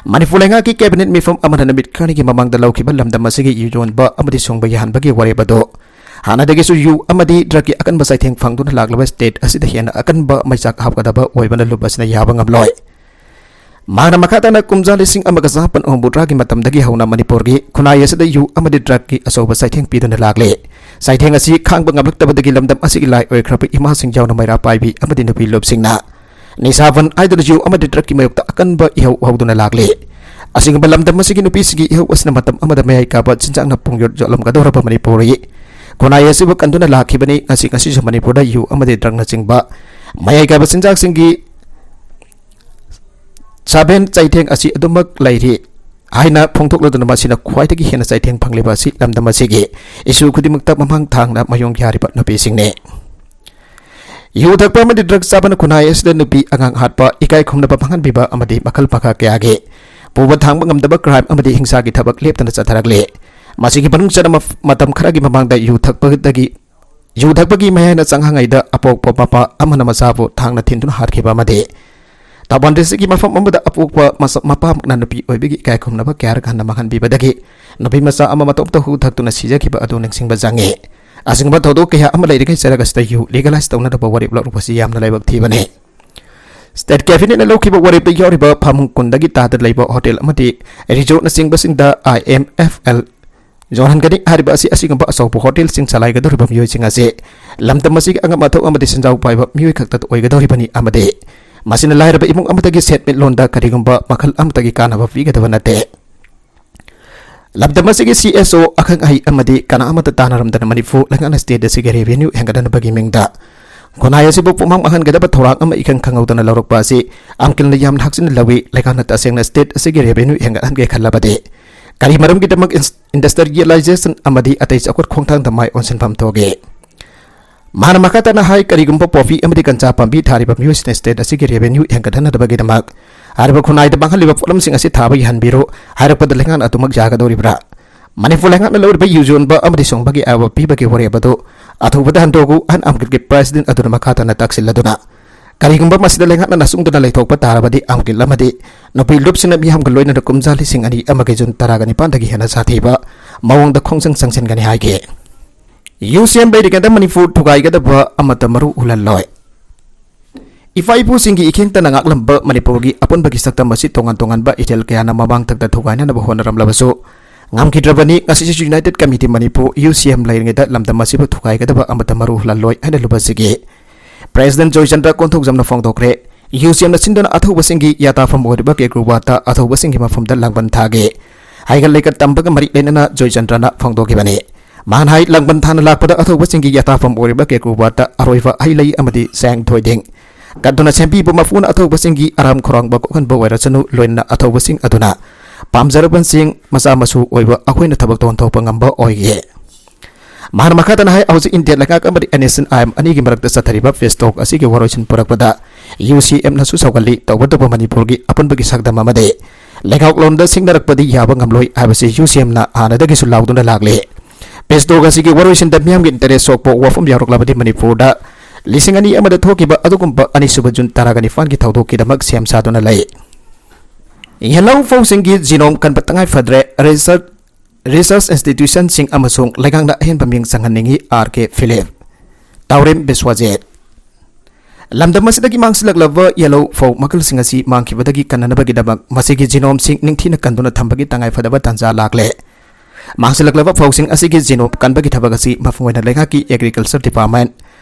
ꯃꯅꯤꯄꯨꯔ ꯂꯩꯉꯥꯛꯀꯤ ꯀꯦꯕꯤꯅꯦꯠ ꯃꯤꯐꯝ ꯑꯃꯅ ꯅꯨꯃꯤꯠ ꯈꯔꯅꯤꯒꯤ ꯃꯃꯥꯡꯗ ꯂꯧꯈꯤꯕ ꯂꯝꯗꯝ ꯑꯁꯤꯒꯤ ꯌꯨ ꯌꯣꯟꯕ ꯑꯃꯗꯤ ꯁꯨꯡꯕ ꯌꯥꯍꯟꯕꯒꯤ ꯋꯥꯔꯦꯞ ꯑꯗꯨ ꯍꯥꯟꯅꯗꯒꯤꯁꯨ ꯌꯨ ꯑꯃꯗꯤ ꯗ꯭ꯔꯒꯀꯤ ꯑꯀꯟꯕ ꯆꯩꯊꯦꯡ ꯐꯪꯗꯨꯅ ꯂꯥꯛꯂꯕ ꯁ꯭ꯇꯦꯠ ꯑꯁꯤꯗ ꯍꯦꯟꯅ ꯑꯀꯟꯕ ꯃꯩꯆꯥꯛ ꯍꯥꯞꯀꯗꯕ ꯑꯣꯏꯕꯅ ꯂꯨꯞ ꯑꯁꯤꯅ ꯌꯥꯕ ꯉꯝꯂꯣꯏ꯫ ꯃꯍꯥꯛꯅ ꯃꯈꯥ ꯇꯥꯅ ꯀꯨꯝꯖꯥ ꯂꯤꯁꯤꯡ ꯑꯃꯒ ꯆꯃꯥꯄꯟ ꯍꯨꯝꯐꯨꯇꯔꯥꯒꯤ ꯃꯇꯝꯗꯒꯤ ꯍꯧꯅ ꯃꯅꯤꯄꯨꯔꯒꯤ ꯈꯨꯟꯅꯥꯏ ꯑꯁꯤꯗ ꯌꯨ ꯑꯃꯗꯤ ꯗ꯭ꯔꯒꯀꯤ ꯑꯆꯧꯕ ꯆꯩꯊꯦꯡ ꯄꯤꯗꯨꯅ ꯂꯥꯛꯂꯤ꯫ ꯆꯩꯊꯦꯡ ꯑꯁꯤ ꯈꯥꯡꯕ ꯉꯝꯂꯛꯇꯕꯗꯒꯤ ꯂꯝꯗꯝ ꯑꯁꯤꯒꯤ ꯂꯥꯏ ꯑꯣꯏꯈ꯭ꯔꯕ ꯏꯃꯥꯁꯤꯡ ꯌꯥꯎꯅ ꯃꯩꯔꯥ ꯄꯥꯏꯕꯤ ꯑꯃꯗꯤ ꯅꯨꯄꯤ ꯂꯨꯞꯁꯤꯡꯅ ꯅꯤꯁꯥꯕꯟ ꯍꯥꯏꯗꯨꯅ ꯌꯨ ꯑꯃꯗꯤ ꯗ꯭ꯔꯒꯀꯤ ꯃꯥꯌꯣꯛꯇ ꯑꯀꯟꯕ ꯏꯍꯧ ꯍꯧꯗꯨꯅ ꯂꯥꯛꯂꯤ꯫ ꯑꯁꯤꯒꯨꯝꯕ ꯂꯝꯗꯝ ꯑꯁꯤꯒꯤ ꯅꯨꯄꯤꯁꯤꯡꯒꯤ ꯏꯍꯧ ꯑꯁꯤꯅ ꯃꯇꯝ ꯑꯃꯗ ꯃꯌꯥꯏ ꯀꯥꯕ ꯆꯤꯟꯖꯥꯛꯅ ꯄꯨꯡꯌꯣꯠ ꯌꯣꯠꯂꯝꯒꯗꯧꯔꯕ ꯃꯅꯤꯄꯨꯔꯒꯤ ꯈꯨꯟꯅꯥꯏ ꯑꯁꯤꯕꯨ ꯀꯟꯗꯨꯅ ꯂꯥꯛꯈꯤꯕꯅꯤ꯫ ꯉꯁꯤ, ꯉꯁꯤꯁꯨ ꯃꯅꯤꯄꯨꯔꯗ ꯌꯨ ꯑꯃꯗꯤ ꯗ꯭ꯔꯒꯅꯆꯤꯡꯕ ꯃꯌꯥꯏ ꯀꯥꯕ ꯆꯤꯟꯖꯥꯛꯁꯤꯡꯒꯤ ꯆꯥꯕꯦꯟ ꯆꯩꯊꯦꯡ ꯑꯁꯤ ꯑꯗꯨꯃꯛ ꯂꯩꯔꯤ ꯍꯥꯏꯅ ꯐꯣꯡꯗꯣꯛꯂꯗꯨꯅ ꯃꯁꯤꯅ ꯈ꯭ꯋꯥꯏꯗꯒꯤ ꯍꯦꯟꯅ ꯆꯩꯊꯦꯡ ꯐꯪꯂꯤꯕ ꯑꯁꯤ ꯂꯝꯗꯝ ꯑꯁꯤꯒꯤ ꯏꯁꯨ ꯈꯨꯗꯤꯡꯃꯛꯇ ꯃꯃꯥꯡ ꯊꯥꯡꯅ ꯃꯥꯌꯣꯡ ꯌꯥꯔꯤꯕ ꯅꯨꯄꯤꯁꯤꯡꯅꯤ꯫ ꯌꯨ ꯊꯛꯄ ꯑꯃꯗꯤ ꯗ꯭ꯔꯒ ꯆꯥꯕꯅ ꯈꯨꯟꯅꯥꯏ ꯑꯁꯤꯗ ꯅꯨꯄꯤ ꯑꯉꯥꯡ ꯍꯥꯠꯄ, ꯏꯀꯥꯏ ꯈꯨꯝꯅꯕ ꯃꯥꯡꯍꯟꯕꯤꯕ ꯑꯃꯗꯤ ꯃꯈꯜ ꯃꯈꯥ ꯀꯌꯥꯒꯤ ꯄꯨꯕ ꯊꯥꯡꯕ ꯉꯝꯗꯕ ꯀ꯭ꯔꯥꯏꯝ ꯑꯃꯗꯤ ꯍꯤꯡꯁꯥꯒꯤ ꯊꯕꯛ ꯂꯦꯞꯇꯅ ꯆꯠꯊꯔꯛꯂꯤ꯫ ꯃꯁꯤꯒꯤ ꯃꯅꯨꯡ ꯆꯟꯅ ꯃꯐ-, ꯃꯇꯝ ꯈꯔꯒꯤ ꯃꯃꯥꯡꯗ ꯌꯨ ꯊꯛꯄꯗꯒꯤ, ꯌꯨ ꯊꯛꯄꯒꯤ ꯃꯌꯥꯏꯅ ꯆꯪꯍꯉꯩꯗ ꯑꯄꯣꯛꯄ ꯃꯄꯥ ꯑꯃꯅ ꯃꯆꯥꯕꯨ ꯊꯥꯡꯅ ꯊꯤꯟꯗꯨꯅ ꯍꯥꯠꯈꯤꯕ ꯑꯃꯗꯤ ꯊꯧꯕꯥꯜ ꯗꯤꯁꯇ꯭ꯔꯤꯛꯀꯤ ꯃꯐꯝ ꯑꯃꯗ ꯑꯄꯣꯛꯄ ꯃꯆꯥ-, ꯃꯄꯥ ꯑꯃꯅ ꯅꯨꯄꯤ ꯑꯣꯏꯕꯒꯤ ꯏꯀꯥꯏ ꯈꯨꯝꯅꯕ ꯀꯌꯥꯔꯛ ꯍꯟꯅ ꯃꯥꯡꯍꯟꯕꯤꯕꯗꯒꯤ ꯅꯨꯄꯤ ꯃꯆꯥ ꯑꯃ ꯃꯇꯣꯝꯇ ꯍꯨ ꯊꯛꯇꯨꯅ ꯁꯤꯖꯈꯤꯕ ꯑꯗꯨ ꯅꯤꯡꯁꯤꯡꯕ ꯆꯪꯉꯤ꯫ ꯑꯁꯤꯒꯨꯝꯕ ꯊꯧꯗꯣꯛ ꯀꯌꯥ ꯑꯃ ꯂꯩꯔꯤꯉꯩ ꯆꯔꯛ ꯑꯁꯤꯗ ꯌꯨ ꯂꯤꯒꯦꯂꯥꯏꯁ ꯇꯧꯅꯗꯕ ꯋꯥꯔꯦꯞ ꯂꯧꯔꯛꯄꯁꯤ ꯌꯥꯝꯅ ꯂꯥꯏꯕꯛ ꯊꯤꯕꯅꯤ꯫ ꯁ꯭ꯇꯦꯠ ꯀꯦꯕꯤꯅꯦꯠꯅ ꯂꯧꯈꯤꯕ ꯋꯥꯔꯦꯞꯇ ꯌꯥꯎꯔꯤꯕ ꯐꯃꯨꯡ ꯀꯨꯟꯗꯒꯤ ꯇꯥꯗ ꯂꯩꯕ ꯍꯣꯇꯦꯜ ꯑꯃꯗꯤ ꯔꯤꯖꯣꯔꯠꯅꯆꯤꯡꯕꯁꯤꯡꯗ ꯑꯥꯏ ꯑꯦꯝ ꯑꯦꯐ ꯑꯦꯜ ꯌꯣꯟꯍꯟꯒꯅꯤ ꯍꯥꯏꯔꯤꯕ ꯑꯁꯤ ꯑꯁꯤꯒꯨꯝꯕ ꯑꯆꯧꯕ ꯍꯣꯇꯦꯜꯁꯤꯡ ꯆꯂꯥꯏꯒꯗꯧꯔꯤꯕ ꯃꯤꯑꯣꯏꯁꯤꯡ ꯑꯁꯤ ꯂꯝꯗꯝ ꯑꯁꯤꯒꯤ ꯑꯉꯝ ꯑꯊꯧ ꯑꯃꯗꯤ ꯁꯦꯟꯖꯥꯎ ꯄꯥꯏꯕ ꯃꯤꯑꯣꯏ ꯈꯛꯇ ꯑꯣꯏꯒꯗꯧꯔꯤꯕꯅꯤ ꯑꯃꯗꯤ ꯃꯁꯤꯅ ꯂꯥꯏꯔꯕ ꯏꯃꯨꯡ ꯑꯃꯗꯒꯤ ꯁꯦꯟꯃꯤꯠꯂꯣꯟꯗ ꯀꯔꯤꯒꯨꯝꯕ ꯃꯈꯜ ꯑꯃꯠꯇꯒꯤ ꯀꯥꯟꯅꯕ ꯄꯤꯒꯗꯕ ꯅꯠꯇꯦ꯫ ꯂꯝꯗꯝ ꯑꯁꯤꯒꯤ ꯁꯤ ꯑꯦꯁ ꯑꯣ ꯑꯈꯪ ꯑꯍꯩ ꯑꯃꯗꯤ ꯀꯅꯥ ꯑꯃꯠꯇ ꯇꯥꯟꯅꯔꯝꯗꯅ ꯃꯅꯤꯄꯨꯔ ꯂꯩꯉꯥꯛꯅ ꯁ꯭ꯇꯦꯠ ꯑꯁꯤꯒꯤ ꯔꯦꯚꯦꯅ꯭ꯌꯨ ꯍꯦꯟꯒꯠꯍꯟꯅꯕꯒꯤ ꯃꯤꯡꯗ ꯈꯨꯟꯅꯥꯏ ꯑꯁꯤꯕꯨ ꯄꯨꯡꯃꯥꯡ ꯃꯥꯡꯍꯟꯒꯗꯕ ꯊꯧꯔꯥꯡ ꯑꯃ ꯏꯈꯪ ꯈꯪꯍꯧꯗꯅ ꯂꯧꯔꯛꯄ ꯑꯁꯤ ꯑꯃꯨꯛ ꯍꯟꯅ ꯌꯥꯝꯅ ꯍꯛꯆꯤꯟꯅ ꯂꯧꯏ꯫ ꯂꯩꯉꯥꯛꯅ ꯇꯁꯦꯡꯅ ꯁ꯭ꯇꯦꯠ ꯑꯁꯤꯒꯤ ꯔꯦꯚꯦꯅ꯭ꯌꯨ ꯍꯦꯟꯒꯠꯍꯟꯒꯦ ꯈꯜꯂꯕꯗꯤ ꯀꯔꯤ ꯃꯔꯝꯒꯤꯗꯃꯛ ꯏꯟꯁ-, ꯏꯟꯗꯁꯇ꯭ꯔꯤꯌꯦꯂꯥꯏꯖꯦꯁꯟ ꯑꯃꯗꯤ ꯑꯇꯩ ꯆꯥꯎꯈꯠ ꯈꯣꯡꯊꯥꯡꯗ ꯃꯥꯏ ꯑꯣꯟꯁꯤꯟꯐꯝ ꯊꯣꯛꯒꯦ? ꯃꯍꯥꯛꯅ ꯃꯈꯥ ꯇꯥꯅ ꯍꯥꯏ, ꯀꯔꯤꯒꯨꯝꯕ ꯄꯣꯄꯤ ꯑꯃꯗꯤ ꯒꯟꯖꯥ ꯄꯥꯝꯕꯤ ꯊꯥꯔꯤꯕ ꯃꯤꯑꯣꯏꯁꯤꯡꯅ ꯁ꯭ꯇꯦꯠ ꯑꯁꯤꯒꯤ ꯔꯦꯚꯦꯅ꯭ꯌꯨ ꯍꯦꯟꯒꯠꯍꯟꯅꯕꯒꯤꯗꯃꯛ ꯍꯥꯏꯔꯤꯕ ꯈꯨꯟꯅꯥꯏꯗ ꯃꯥꯡꯍꯜꯂꯤꯕ ꯄꯣꯠꯂꯝꯁꯤꯡ ꯑꯁꯤ ꯊꯥꯕ ꯌꯥꯍꯟꯕꯤꯔꯣ ꯍꯥꯏꯔꯛꯄꯗ ꯂꯩꯉꯥꯛꯅ ꯑꯗꯨꯃꯛ ꯌꯥꯒꯗꯧꯔꯤꯕ꯭ꯔꯥ? ꯃꯅꯤꯄꯨꯔ ꯂꯩꯉꯥꯛꯅ ꯂꯧꯔꯤꯕ ꯌꯨ ꯌꯣꯟꯕ ꯑꯃꯗꯤ ꯁꯨꯡꯕꯒꯤ ꯑꯌꯥꯕ ꯄꯤꯕꯒꯤ ꯋꯥꯔꯦꯞ ꯑꯗꯨ ꯑꯊꯨꯕꯗ ꯍꯟꯗꯣꯛꯎ ꯍꯥꯏꯅ ꯑꯝꯀꯤꯜꯒꯤ ꯄ꯭ꯔꯦꯁꯤꯗꯦꯟ ꯑꯗꯨꯅ ꯃꯈꯥ ꯇꯥꯅ ꯇꯥꯛꯁꯤꯜꯂꯗꯨꯅ, ꯀꯔꯤꯒꯨꯝꯕ ꯃꯁꯤꯗ ꯂꯩꯉꯥꯛꯅ ꯅꯆꯨꯡꯗꯅ ꯂꯩꯊꯣꯛꯄ ꯇꯥꯔꯕꯗꯤ ꯑꯝꯀꯤꯜ ꯑꯃꯗꯤ ꯅꯨꯄꯤ ꯂꯨꯞꯁꯤꯡꯅ ꯃꯤꯌꯥꯝꯒ ꯂꯣꯏꯅꯅ ꯀꯨꯝꯖꯥ ꯂꯤꯁꯤꯡ ꯑꯅꯤ ꯑꯃꯒꯤ ꯖꯨꯟ ꯇꯔꯥꯒ ꯅꯤꯄꯥꯟꯗꯒꯤ ꯍꯦꯟꯅ ꯁꯥꯊꯤꯕ ꯃꯑꯣꯡꯗ ꯈꯣꯡꯖꯪ ꯆꯪꯁꯤꯟꯒꯅꯤ ꯍꯥꯏꯈꯤ꯫ ꯌꯨ ꯁꯤ ꯑꯦꯝ ꯂꯩꯔꯤꯉꯩꯗ ꯃꯅꯤꯄꯨꯔ ꯊꯨꯒꯥꯏꯒꯗꯕ ꯑꯃꯠꯇ ꯃꯔꯨ ꯎꯍꯜꯂꯣꯏ꯫ ꯏꯄꯥ ꯏꯄꯨꯁꯤꯡꯒꯤ ꯏꯈꯦꯡꯇꯅ ꯉꯥꯛꯂꯝꯕ ꯃꯅꯤꯄꯨꯔꯒꯤ ꯑꯄꯨꯟꯕꯒꯤ ꯁꯛꯇꯝ ꯑꯁꯤ ꯇꯣꯉꯥꯟ ꯇꯣꯉꯥꯟꯕ ꯏꯊꯤꯜ ꯀꯌꯥꯅ ꯃꯃꯥꯡ ꯊꯛꯇ ꯊꯨꯒꯥꯏꯅꯅꯕ ꯍꯣꯠꯅꯔꯝꯂꯕꯁꯨ ꯉꯝꯈꯤꯗ꯭ꯔꯕꯅꯤ꯫ ꯉꯁꯤꯁꯨ ꯌꯨꯅꯥꯏꯇꯦꯠ ꯀꯃꯤꯇꯤ ꯃꯅꯤꯄꯨꯔ, ꯌꯨ ꯁꯤ ꯑꯦꯝ ꯂꯩꯔꯤꯉꯩꯗ ꯂꯝꯗꯝ ꯑꯁꯤꯕꯨ ꯊꯨꯒꯥꯏꯒꯗꯕ ꯑꯃꯠꯇ ꯃꯔꯨ ꯍꯨꯜꯍꯜꯂꯣꯏ ꯍꯥꯏꯅ ꯂꯨꯞ ꯑꯁꯤꯒꯤ ꯄ꯭ꯔꯦꯁꯤꯗꯦꯟ ꯖꯣꯏꯆꯟꯗ꯭ꯔ ꯀꯣꯟꯊꯧꯖꯝꯅ ꯐꯣꯡꯗꯣꯛꯈ꯭ꯔꯦ꯫ ꯌꯨ ꯁꯤ ꯑꯦꯝꯅ ꯁꯤꯟꯗꯨꯅ ꯑꯊꯧꯕꯁꯤꯡꯒꯤ ꯌꯥꯇꯥꯐꯝ ꯑꯣꯏꯔꯤꯕ ꯀꯦꯀ꯭ꯔꯨꯕꯥꯠꯇ ꯑꯊꯧꯕꯁꯤꯡꯒꯤ ꯃꯐꯝꯗ ꯂꯥꯡꯕꯟ ꯊꯥꯈꯤ꯫ ꯍꯩꯒꯠ ꯂꯩꯒꯠ ꯇꯝꯕꯒ ꯃꯔꯤ ꯂꯩꯅꯅ ꯖꯣꯏꯆꯟꯗ꯭ꯔꯅ ꯐꯣꯡꯗꯣꯛꯈꯤꯕꯅꯤ꯫ ꯃꯍꯥꯛꯅ ꯍꯥꯏ, ꯂꯥꯡꯕꯟ ꯊꯥꯅ ꯂꯥꯛꯄꯗ ꯑꯊꯧꯕꯁꯤꯡꯒꯤ ꯌꯥꯇꯥꯐꯝ ꯑꯣꯏꯔꯤꯕ ꯀꯦꯀ꯭ꯔꯨꯕꯥꯠꯇ ꯑꯔꯣꯏꯕ ꯍꯩ ꯂꯩ ꯑꯃꯗꯤ ꯆꯦꯡ ꯊꯣꯏꯗꯤꯡ ꯀꯠꯇꯨꯅ ꯁꯦꯝꯕꯤꯕ ꯃꯄꯨꯅ ꯑꯊꯧꯕꯁꯤꯡꯒꯤ ꯑꯔꯥꯝ ꯈꯧꯔꯥꯡꯕ ꯀꯣꯛꯍꯟꯕ ꯑꯣꯏꯔꯁꯅꯨ, ꯂꯣꯏꯅꯅ ꯑꯊꯧꯕꯁꯤꯡ ꯑꯗꯨꯅ ꯄꯥꯝꯖꯔꯕꯁꯤꯡ ꯃꯆꯥ ꯃꯁꯨ ꯑꯣꯏꯕ ꯑꯩꯈꯣꯏꯅ ꯊꯕꯛ ꯇꯧꯍꯟꯊꯣꯛꯄ ꯉꯝꯕ ꯑꯣꯏꯒꯦ꯫ ꯃꯍꯥꯛꯅ ꯃꯈꯥ ꯇꯥꯅ ꯍꯥꯏ, ꯍꯧꯖꯤꯛ ꯏꯟꯗꯤꯌꯥ ꯂꯩꯉꯥꯛ ꯑꯃꯗꯤ N S N I M ꯑꯅꯤꯒꯤ ꯃꯔꯛꯇ ꯆꯠꯊꯔꯤꯕ peace talk ꯑꯁꯤꯒꯤ ꯋꯥꯔꯣꯏꯁꯤꯟ ꯄꯨꯔꯛꯄꯗ ꯌꯨ ꯁꯤ ꯑꯦꯝꯅꯁꯨ ꯁꯧꯒꯠꯂꯤ꯫ ꯇꯧꯕꯇꯕꯨ ꯃꯅꯤꯄꯨꯔꯒꯤ ꯑꯄꯨꯟꯕꯒꯤ ꯁꯛꯇꯝ ꯑꯃꯗꯤ ꯂꯩꯉꯥꯛꯂꯣꯟꯗ ꯁꯤꯡꯅꯔꯛꯄꯗꯤ ꯌꯥꯕ ꯉꯝꯂꯣꯏ ꯍꯥꯏꯕꯁꯤ ꯌꯨ ꯁꯤ ꯑꯦꯝꯅ ꯍꯥꯟꯅꯗꯒꯤꯁꯨ ꯂꯥꯎꯗꯨꯅ ꯂꯥꯛꯂꯤ꯫ Peace talk ꯑꯁꯤꯒꯤ ꯋꯥꯔꯣꯏꯁꯤꯟꯗ ꯃꯤꯌꯥꯝꯒꯤ interest ꯁꯣꯛꯄ ꯋꯥꯐꯝ ꯌꯥꯎꯔꯛꯂꯕꯗꯤ ꯃꯅꯤꯄꯨꯔꯗ ꯂꯤꯁꯤꯡ ꯑꯅꯤ ꯑꯃꯗ ꯊꯣꯛꯈꯤꯕ ꯑꯗꯨꯒꯨꯝꯕ ꯑꯅꯤꯁꯨꯕ ꯖꯨꯟ ꯇꯔꯥꯒ ꯅꯤꯄꯥꯟꯒꯤ ꯊꯧꯗꯣꯛꯀꯤꯗꯃꯛ ꯁꯦꯝ ꯁꯥꯗꯨꯅ ꯂꯩ꯫ ꯌꯦꯜꯍꯧ ꯐꯧꯁꯤꯡꯒꯤ genome ꯀꯟꯕ ꯇꯉꯥꯏ ꯐꯗ꯭ꯔꯦ, research, research institutionꯁꯤꯡ ꯑꯃꯁꯨꯡ ꯂꯩꯉꯥꯛꯅ ꯑꯍꯦꯟꯕ ꯃꯤꯠꯌꯦꯡ ꯆꯪꯍꯟꯅꯤꯡꯏ, ꯑꯥꯔ ꯀꯦ ꯐꯤꯂꯤꯞ꯫ ꯇꯥꯎꯔꯦꯝ ꯕꯤꯁ꯭ꯋꯖꯤꯠ꯫ ꯂꯝꯗꯝ ꯑꯁꯤꯗꯒꯤ ꯃꯥꯡꯁꯤꯜꯂꯛꯂꯕ ꯌꯦꯜꯍꯧ ꯐꯧ ꯃꯈꯜꯁꯤꯡ ꯑꯁꯤ ꯃꯥꯡꯈꯤꯕꯗꯒꯤ ꯀꯟꯅꯅꯕꯒꯤꯗꯃꯛ ꯃꯁꯤꯒꯤ genomeꯁꯤꯡ ꯅꯤꯡꯊꯤꯅ ꯀꯟꯗꯨꯅ ꯊꯝꯕꯒꯤ ꯇꯉꯥꯏꯐꯗꯕ ꯇꯥꯟꯖꯥ ꯂꯥꯛꯂꯦ꯫ ꯃꯥꯡꯁꯤꯜꯂꯛꯂꯕ ꯐꯧꯁꯤꯡ ꯑꯁꯤꯒꯤ genome ꯀꯟꯕꯒꯤ ꯊꯕꯛ ꯑꯁꯤ ꯃꯄꯨꯡ ꯑꯣꯏꯅ ꯂꯩꯉꯥꯛꯀꯤ Agriculture Department,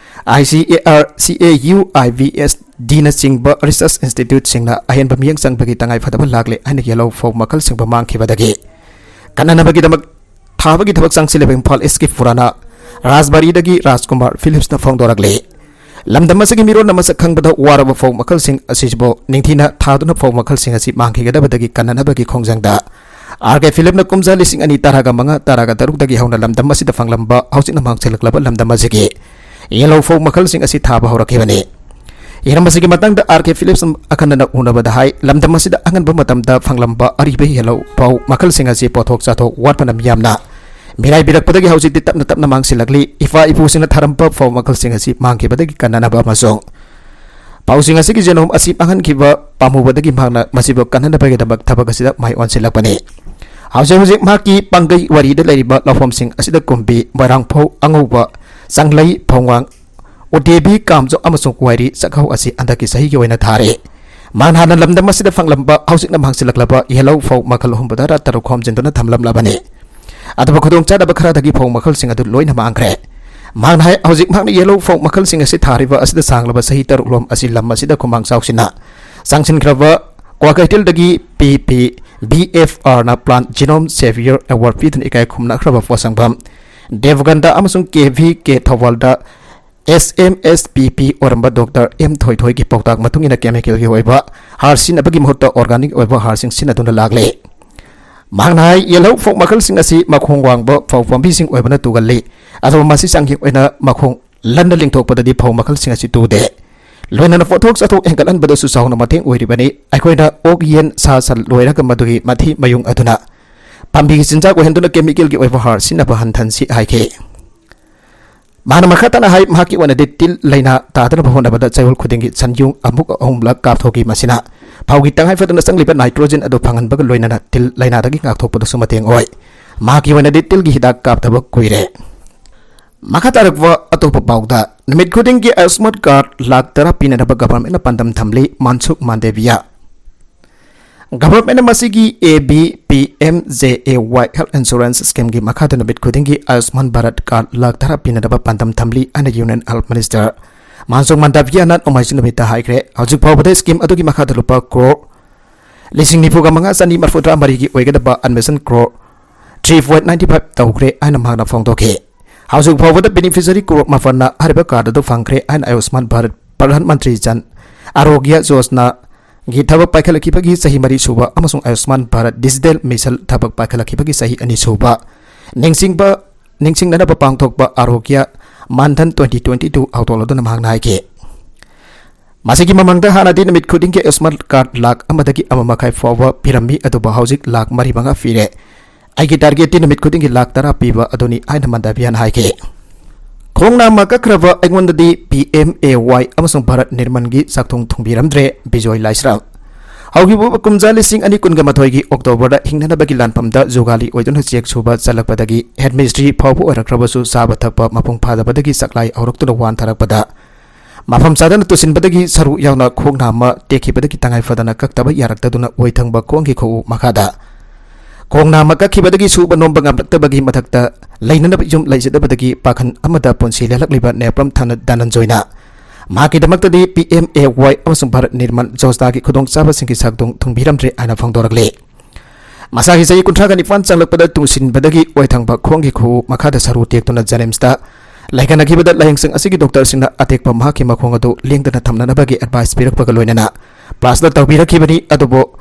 I C A R, C A U, I V S Dꯅꯆꯤꯡꯕ research instituteꯁꯤꯡꯅ ꯑꯍꯦꯟꯕ ꯃꯤꯠꯌꯦꯡ ꯆꯪꯕꯒꯤ ꯇꯉꯥꯏꯐꯗꯕ ꯂꯥꯛꯂꯦ ꯍꯥꯏꯅ ꯌꯦꯜꯍꯧ ꯐꯧ ꯃꯈꯜꯁꯤꯡꯕꯨ ꯃꯥꯡꯈꯤꯕꯗꯒꯤ ꯀꯟꯅꯅꯕꯒꯤꯗꯃꯛ ꯊꯥꯕꯒꯤ ꯊꯕꯛ ꯆꯪꯁꯤꯜꯂꯤꯕ ꯏꯝꯐꯥꯜ ꯏꯁꯀꯤ ꯄꯨꯔꯥꯅ ꯔꯥꯖꯕꯥꯔꯤꯗꯒꯤ ꯔꯥꯖꯀꯨꯃꯥꯔ ꯐꯤꯂꯤꯞꯁꯅ ꯐꯣꯡꯗꯣꯔꯛꯂꯤ꯫ ꯂꯝꯗꯝ ꯑꯁꯤꯒꯤ ꯃꯤꯔꯣꯟꯅ ꯃꯁꯛ ꯈꯪꯕꯗ ꯋꯥꯔꯕ ꯐꯧ ꯃꯈꯜꯁꯤꯡ ꯑꯁꯤꯕꯨ ꯅꯤꯡꯊꯤꯅ ꯊꯥꯗꯨꯅ ꯐꯧ ꯃꯈꯜꯁꯤꯡ ꯑꯁꯤ ꯃꯥꯡꯈꯤꯒꯗꯕꯗꯒꯤ ꯀꯟꯅꯅꯕꯒꯤ ꯈꯣꯡꯖꯪꯗ ꯑꯥꯔ ꯀꯦ ꯐꯤꯂꯤꯞꯅ ꯀꯨꯝꯖꯥ ꯂꯤꯁꯤꯡ ꯑꯅꯤ ꯇꯔꯥꯒ ꯃꯉꯥ, ꯇꯔꯥꯒ ꯇꯔꯨꯛꯇꯒꯤ ꯍꯧꯅ ꯂꯝꯗꯝ ꯑꯁꯤꯗ ꯐꯪꯂꯝꯕ ꯍꯧꯖꯤꯛꯅ ꯃꯥꯡꯁꯤꯜꯂꯛꯂꯕ ꯂꯝꯗꯝ ꯑꯁꯤꯒꯤ ꯌꯦꯜꯍꯧ ꯐꯧ ꯃꯈꯜꯁꯤꯡ ꯑꯁꯤ ꯊꯥꯕ ꯍꯧꯔꯛꯈꯤꯕꯅꯤ꯫ ꯍꯤꯔꯝ ꯑꯁꯤꯒꯤ ꯃꯇꯥꯡꯗ ꯑꯥꯔ ꯀꯦ ꯐꯤꯂꯤꯞꯁ ꯑꯈꯟꯅꯅ ꯎꯅꯕꯗ ꯍꯥꯏ, ꯂꯝꯗꯝ ꯑꯁꯤꯗ ꯑꯉꯟꯕ ꯃꯇꯝꯗ ꯐꯪꯂꯝꯕ ꯑꯔꯤꯕ ꯌꯦꯜꯍꯧ ꯐꯧ ꯃꯈꯜꯁꯤꯡ ꯑꯁꯤ ꯄꯣꯠꯊꯣꯛ ꯆꯥꯊꯣꯛ ꯋꯥꯠꯄꯅ ꯃꯤꯌꯥꯝꯅ ꯃꯤꯔꯥꯏꯕꯤꯔꯛꯄꯗꯒꯤ ꯍꯧꯖꯤꯛꯇꯤ ꯇꯞꯅ ꯇꯞꯅ ꯃꯥꯡꯁꯤꯜꯂꯛꯂꯤ꯫ ꯏꯄꯥ ꯏꯄꯨꯁꯤꯡꯅ ꯊꯥꯔꯝꯕ ꯐꯧ ꯃꯈꯜꯁꯤꯡ ꯑꯁꯤ ꯃꯥꯡꯈꯤꯕꯗꯒꯤ ꯀꯟꯅꯅꯕ ꯑꯃꯁꯨꯡ ꯐꯧꯁꯤꯡ ꯑꯁꯤꯒꯤ genome ꯑꯁꯤ ꯃꯥꯡꯍꯟꯈꯤꯕ ꯄꯥꯝꯃꯨꯕꯗꯒꯤ ꯃꯍꯥꯛꯅ ꯃꯁꯤꯕꯨ ꯀꯟꯅꯅꯕꯒꯤꯗꯃꯛ ꯊꯕꯛ ꯑꯁꯤꯗ ꯃꯥꯏ ꯑꯣꯟꯁꯤꯜꯂꯛꯄꯅꯤ꯫ ꯍꯧꯖꯤꯛ ꯍꯧꯖꯤꯛ ꯃꯍꯥꯛꯀꯤ ꯄꯥꯡꯒꯩ ꯋꯥꯔꯤꯗ ꯂꯩꯔꯤꯕ ꯂꯧꯐꯝꯁꯤꯡ ꯑꯁꯤꯗ ꯀꯨꯝꯕꯤ, ꯃꯣꯏꯔꯥꯡꯐꯧ, ꯑꯉꯧꯕ, ꯆꯪꯂꯩ, ꯐꯧꯉꯥꯡ, ꯎꯇꯦꯕꯤ, ꯀꯥꯝꯖꯣ ꯑꯃꯁꯨꯡ ꯋꯥꯏꯔꯤ ꯆꯥꯛꯍꯧ ꯑꯁꯤ ꯍꯟꯗꯛꯀꯤ ꯆꯍꯤꯒꯤ ꯑꯣꯏꯅ ꯊꯥꯔꯦ꯫ ꯃꯍꯥꯛꯅ ꯍꯥꯟꯅ ꯂꯝꯗꯝ ꯑꯁꯤꯗ ꯐꯪꯂꯝꯕ, ꯍꯧꯖꯤꯛꯅ ꯃꯥꯡꯁꯤꯜꯂꯛꯂꯕ ꯌꯦꯜꯍꯧ ꯐꯧ ꯃꯈꯜ ꯑꯍꯨꯝ ꯇꯔꯥ ꯇꯔꯨꯛ ꯈꯣꯝꯖꯤꯟꯗꯨꯅ ꯊꯝꯂꯝꯂꯕꯅꯤ꯫ ꯑꯗꯨꯕꯨ ꯈꯨꯗꯣꯡꯆꯥꯗꯕ ꯈꯔꯗꯒꯤ ꯐꯧ ꯃꯈꯜꯁꯤꯡ ꯑꯗꯨ ꯂꯣꯏꯅ ꯃꯥꯡꯈ꯭ꯔꯦ꯫ ꯃꯍꯥꯛꯅ ꯍꯥꯏ, ꯍꯧꯖꯤꯛ ꯃꯍꯥꯛꯅ ꯌꯦꯜꯍꯧ ꯐꯧ ꯃꯈꯜꯁꯤꯡ ꯑꯁꯤ ꯊꯥꯔꯤꯕ ꯑꯁꯤꯗ ꯁꯥꯡꯂꯕ ꯆꯍꯤ ꯇꯔꯨꯛꯂꯣꯝ ꯑꯁꯤ ꯂꯝ ꯑꯁꯤꯗ ꯈꯨꯃꯥꯡ ꯆꯥꯎꯁꯤꯟꯅ ꯆꯪꯁꯤꯟꯈ꯭ꯔꯕ ꯀ꯭ꯋꯥꯀꯩꯊꯦꯜꯗꯒꯤ P P B F R ꯅ Plant Genome Savior Award ꯄꯤꯗꯨꯅ ꯏꯀꯥꯏ ꯈꯨꯝꯅꯈ꯭ꯔꯕ ꯄꯣꯠꯁꯪꯐꯝ ꯗꯦꯕꯒꯟꯗ ꯑꯃꯁꯨꯡ K V K ꯊꯧꯕꯥꯜꯗ S M S P P ꯑꯣꯏꯔꯝꯕ ꯗꯣꯛꯇꯔ ꯑꯦꯝ ꯊꯣꯏꯊꯣꯏꯒꯤ ꯄꯥꯎꯇꯥꯛ ꯃꯇꯨꯡ ꯏꯟꯅ chemical ꯒꯤ ꯑꯣꯏꯕ ꯍꯥꯔ ꯁꯤꯖꯤꯟꯅꯕꯒꯤ ꯃꯍꯨꯠꯇ organic ꯑꯣꯏꯕ ꯍꯥꯔꯁꯤꯡ ꯁꯤꯖꯤꯟꯅꯗꯨꯅ ꯂꯥꯛꯂꯦ꯫ ꯃꯍꯥꯛꯅ ꯍꯥꯏ, ꯌꯦꯜꯍꯧ ꯐꯧ ꯃꯈꯜꯁꯤꯡ ꯑꯁꯤ ꯃꯈꯣꯡ ꯋꯥꯡꯕ ꯐꯧ ꯄꯥꯝꯕꯤꯁꯤꯡ ꯑꯣꯏꯕꯅ ꯇꯨꯒꯜꯂꯤ, ꯑꯗꯨꯕꯨ ꯃꯁꯤ ꯆꯥꯡꯌꯦꯡ ꯑꯣꯏꯅ ꯃꯈꯣꯡ ꯂꯟꯅ ꯂꯤꯡꯊꯣꯛꯄꯗꯗꯤ ꯐꯧ ꯃꯈꯜꯁꯤꯡ ꯑꯁꯤ ꯇꯨꯗꯦ꯫ ꯂꯣꯏꯅꯅ ꯄꯣꯠꯊꯣꯛ ꯆꯥꯊꯣꯛ ꯍꯦꯟꯒꯠꯍꯟꯕꯗꯁꯨ ꯆꯥꯎꯅ ꯃꯇꯦꯡ ꯑꯣꯏꯔꯤꯕꯅꯤ꯫ ꯑꯩꯈꯣꯏꯅ ꯑꯣꯛ, ꯌꯦꯟ, ꯁꯥ, ꯁꯟ ꯂꯣꯏꯔꯒ ꯃꯗꯨꯒꯤ ꯃꯊꯤ ꯃꯌꯨꯡ ꯑꯗꯨꯅ ꯄꯥꯝꯕꯤꯒꯤ ꯆꯤꯟꯖꯥꯛ ꯑꯣꯏꯍꯟꯗꯨꯅ chemical ꯒꯤ ꯑꯣꯏꯕ ꯍꯥꯔ ꯁꯤꯖꯤꯟꯅꯕ ꯍꯟꯊꯍꯟꯁꯤ ꯍꯥꯏꯈꯤ꯫ ꯃꯍꯥꯛꯅ ꯃꯈꯥ ꯇꯥꯅ ꯍꯥꯏ, ꯃꯍꯥꯛꯀꯤ ꯑꯣꯏꯅꯗꯤ ꯇꯤꯜ ꯂꯥꯏꯅꯥ ꯇꯥꯗꯅꯕ ꯍꯣꯠꯅꯕꯗ ꯆꯌꯣꯜ ꯈꯨꯗꯤꯡꯒꯤ ꯁꯟꯌꯨꯡ ꯑꯃꯨꯛ ꯑꯍꯨꯝꯂꯛ ꯀꯥꯞꯊꯣꯛꯈꯤ꯫ ꯃꯁꯤꯅ ꯐꯧꯒꯤ ꯇꯉꯥꯏ ꯐꯗꯅ ꯆꯪꯂꯤꯕ nitrogen ꯑꯗꯨ ꯐꯪꯍꯟꯕꯒ ꯂꯣꯏꯅꯅ ꯇꯤꯜ ꯂꯥꯏꯅꯥꯗꯒꯤ ꯉꯥꯛꯊꯣꯛꯄꯗꯁꯨ ꯃꯇꯦꯡ ꯑꯣꯏ꯫ ꯃꯍꯥꯛꯀꯤ ꯑꯣꯏꯅꯗꯤ ꯇꯤꯜꯒꯤ ꯍꯤꯗꯥꯛ ꯀꯥꯞꯇꯕ ꯀꯨꯏꯔꯦ꯫ ꯃꯈꯥ ꯇꯥꯔꯛꯄ ꯑꯇꯣꯞꯄ ꯄꯥꯎꯗ, ꯅꯨꯃꯤꯠ ꯈꯨꯗꯤꯡꯒꯤ ꯑꯌꯨꯁꯃꯥꯟ ꯀꯥꯔꯗ ꯂꯥꯈ ꯇꯔꯥ ꯄꯤꯅꯅꯕ ꯒꯚꯔꯟꯃꯦꯟꯠꯅ ꯄꯥꯟꯗꯝ ꯊꯝꯂꯤ, ꯃꯟꯁꯨꯈ ꯃꯥꯟꯗꯦꯕꯤꯌꯥ꯫ ꯒꯚꯔꯟꯃꯦꯟꯠꯅ ꯃꯁꯤꯒꯤ A B P M J A Y health insurance scheme ꯒꯤ ꯃꯈꯥꯗ ꯅꯨꯃꯤꯠ ꯈꯨꯗꯤꯡꯒꯤ ꯑꯌꯨꯁꯃꯥꯟ ꯚꯥꯔꯠ ꯀꯥꯔꯗ ꯂꯥꯈ ꯇꯔꯥ ꯄꯤꯅꯅꯕ ꯄꯥꯟꯗꯝ ꯊꯝꯂꯤ ꯍꯥꯏꯅ Union Health Minister ꯃꯟꯁꯨꯈ ꯃꯥꯟꯗꯥꯚꯤꯌꯥꯅ ꯅꯣꯡꯃꯥꯏꯖꯤꯡ ꯅꯨꯃꯤꯠꯇ ꯍꯥꯏꯈ꯭ꯔꯦ꯫ ꯍꯧꯖꯤꯛ ꯐꯥꯎꯕꯗ scheme ꯑꯗꯨꯒꯤ ꯃꯈꯥꯗ ꯂꯨꯄꯥ ꯀ꯭ꯔꯣꯔ ꯂꯤꯁꯤꯡ ꯅꯤꯐꯨꯒ ꯃꯉꯥ ꯆꯅꯤ ꯃꯔꯤꯐꯨꯇꯔꯥ ꯃꯔꯤꯒꯤ ꯑꯣꯏꯒꯗꯕ admission crore three point nine five ꯇꯧꯈ꯭ꯔꯦ ꯍꯥꯏꯅ ꯃꯍꯥꯛꯅ ꯐꯣꯡꯗꯣꯛꯈꯤ꯫ ꯍꯧꯖꯤꯛ ꯐꯥꯎꯕꯗ beneficiary ꯀ꯭ꯔꯣꯔ ꯃꯥꯄꯟꯅ ꯍꯥꯏꯔꯤꯕ ꯀꯥꯔꯗ ꯑꯗꯨ ꯐꯪꯈ꯭ꯔꯦ ꯍꯥꯏꯅ ꯑꯌꯨꯁꯃꯥꯟ ꯚꯥꯔꯠ ꯄ꯭ꯔꯙꯥꯟ ꯃꯟꯇ꯭ꯔꯤ ꯖꯟ ꯑꯥꯔꯣꯒ꯭ꯌ ꯌꯣꯖꯅꯥꯒꯤ ꯊꯕꯛ ꯄꯥꯏꯈꯠꯂꯛꯈꯤꯕꯒꯤ ꯆꯍꯤ ꯃꯔꯤ ꯁꯨꯕ ꯑꯃꯁꯨꯡ ꯑꯌꯨꯁꯃꯥꯟ ꯚꯥꯔꯠ ꯗꯤꯖꯤꯇꯦꯜ ꯃꯤꯁꯟ ꯊꯕꯛ ꯄꯥꯏꯈꯠꯂꯛꯈꯤꯕꯒꯤ ꯆꯍꯤ ꯑꯅꯤ ꯁꯨꯕ ꯅꯤꯡꯁꯤꯡꯕ, ꯅꯤꯡꯁꯤꯡꯅꯅꯕ ꯄꯥꯡꯊꯣꯛꯄ ꯑꯥꯔꯣꯒ꯭ꯌ ꯃꯥꯟꯙꯟ twenty twenty two ꯍꯧꯗꯣꯛꯂꯗꯨꯅ ꯃꯍꯥꯛꯅ ꯍꯥꯏꯈꯤ꯫ ꯃꯁꯤꯒꯤ ꯃꯃꯥꯡꯗ ꯍꯥꯟꯅꯗꯤ ꯅꯨꯃꯤꯠ ꯈꯨꯗꯤꯡꯒꯤ ꯑꯌꯨꯁꯃꯥꯟ ꯀꯥꯔꯗ ꯂꯥꯈ ꯑꯃꯗꯒꯤ ꯑꯃ ꯃꯈꯥꯏ ꯐꯥꯎꯕ ꯄꯤꯔꯝꯃꯤ, ꯑꯗꯨꯕꯨ ꯍꯧꯖꯤꯛ ꯂꯥꯈ ꯃꯔꯤ ꯃꯉꯥ ꯄꯤꯔꯦ꯫ ꯑꯩꯒꯤ ꯇꯥꯔꯒꯦꯠꯇꯤ ꯅꯨꯃꯤꯠ ꯈꯨꯗꯤꯡꯒꯤ ꯂꯥꯈ ꯇꯔꯥ ꯄꯤꯕ ꯑꯗꯨꯅꯤ ꯍꯥꯏꯅ ꯃꯟꯗꯥꯚꯤꯌꯥꯅ ꯍꯥꯏꯈꯤ꯫ ꯈꯣꯡ ꯅꯥꯝꯃ ꯀꯛꯈ꯭ꯔꯕ ꯑꯩꯉꯣꯟꯗꯗꯤ P M A Y ꯑꯃꯁꯨꯡ ꯚꯥꯔꯠ ꯅꯤꯔꯃꯟꯒꯤ ꯆꯥꯛꯊꯣꯡ ꯊꯣꯡꯕꯤꯔꯝꯗ꯭ꯔꯦ, ꯕꯤꯖꯣꯏ ꯂꯥꯏꯁ꯭ꯔꯝ꯫ ꯍꯧꯈꯤꯕ ꯀꯨꯝꯖꯥ ꯂꯤꯁꯤꯡ ꯑꯅꯤ ꯀꯨꯟꯒ ꯃꯥꯊꯣꯏꯒꯤ ꯑꯣꯛꯇꯣꯕꯔꯗ ꯍꯤꯡꯅꯅꯕꯒꯤ ꯂꯥꯟꯐꯝꯗ ꯖꯨꯒꯥꯂꯤ ꯑꯣꯏꯗꯨꯅ ꯆꯦꯛ ꯁꯨꯕ ꯆꯠꯂꯛꯄꯗꯒꯤ ꯍꯦꯗ ꯃꯤꯁꯇ꯭ꯔꯤ ꯐꯥꯎꯕ ꯑꯣꯏꯔꯛꯈ꯭ꯔꯕꯁꯨ ꯆꯥꯕ ꯊꯛꯄ ꯃꯄꯨꯡ ꯐꯥꯗꯕꯗꯒꯤ ꯆꯥꯛꯂꯥꯏ ꯍꯧꯔꯛꯇꯨꯅ ꯋꯥꯟꯊꯔꯛꯄꯗ ꯃꯐꯝ ꯆꯥꯗꯅ ꯇꯨꯁꯤꯟꯕꯗꯒꯤ ꯁꯔꯨ ꯌꯥꯎꯅ ꯈꯣꯡ ꯅꯥꯝꯃ ꯇꯦꯛꯈꯤꯕꯗꯒꯤ ꯇꯉꯥꯏ ꯐꯗꯅ ꯀꯛꯇꯕ ꯌꯥꯔꯛꯇꯗꯨꯅ ꯑꯣꯏ ꯊꯪꯕ ꯈꯣꯡꯒꯤ ꯈꯨꯎ ꯃꯈꯥꯗ ꯈꯣꯡ ꯅꯥꯝꯃ ꯀꯛꯈꯤꯕꯗꯒꯤ ꯁꯨꯕ ꯅꯣꯝꯕ ꯉꯝꯂꯛꯇꯕꯒꯤ ꯃꯊꯛꯇ, ꯂꯩꯅꯅꯕ ꯌꯨꯝ ꯂꯩꯖꯗꯕꯗꯒꯤ ꯄꯥꯈꯟ ꯑꯃꯗ ꯄꯨꯟꯁꯤ ꯂꯦꯜꯂꯛꯂꯤꯕ ꯅꯦꯄ꯭ꯔꯝ ꯊꯥꯅ ꯙꯅꯟꯖꯣꯏꯅ ꯃꯍꯥꯛꯀꯤꯗꯃꯛꯇꯗꯤ ꯄꯤ ꯑꯦꯝ ꯑꯦ ꯋꯥꯏ ꯑꯃꯁꯨꯡ ꯚꯥꯔꯠ ꯅꯤꯔꯃꯥꯟ ꯌꯣꯖꯅꯥꯒꯤ ꯈꯨꯗꯣꯡꯆꯥꯕꯁꯤꯡꯒꯤ ꯁꯛꯇꯣꯡ ꯊꯨꯡꯕꯤꯔꯝꯗ꯭ꯔꯦ ꯍꯥꯏꯅ ꯐꯣꯡꯗꯣꯔꯛꯂꯤ꯫ ꯃꯁꯥꯒꯤ ꯆꯍꯤ ꯀꯨꯟꯊ꯭ꯔꯥꯒ ꯅꯤꯄꯥꯟ ꯆꯪꯂꯛꯄꯗ ꯇꯨꯡꯁꯤꯟꯕꯗꯒꯤ ꯑꯣꯏ ꯊꯪꯕ ꯈꯣꯡꯒꯤ ꯈꯨꯎ ꯃꯈꯥꯗ ꯁꯔꯨ ꯇꯦꯛꯇꯨꯅ ꯖꯦꯅꯤꯝꯁꯇ ꯂꯩꯈꯠꯅꯈꯤꯕꯗ, ꯂꯥꯌꯦꯡꯁꯪ ꯑꯁꯤꯒꯤ ꯗꯣꯛꯇꯔꯁꯤꯡꯅ ꯑꯇꯦꯛꯄ ꯃꯍꯥꯛꯀꯤ ꯃꯈꯣꯡ ꯑꯗꯨ ꯂꯦꯡꯗꯅ ꯊꯝꯅꯅꯕꯒꯤ ꯑꯦꯗꯚꯥꯏꯁ ꯄꯤꯔꯛꯄꯒ ꯂꯣꯏꯅꯅ ꯄ꯭ꯂꯥꯁꯇꯔ ꯇꯧꯕꯤꯔꯛꯈꯤꯕꯅꯤ꯫ ꯑꯗꯨꯕꯨ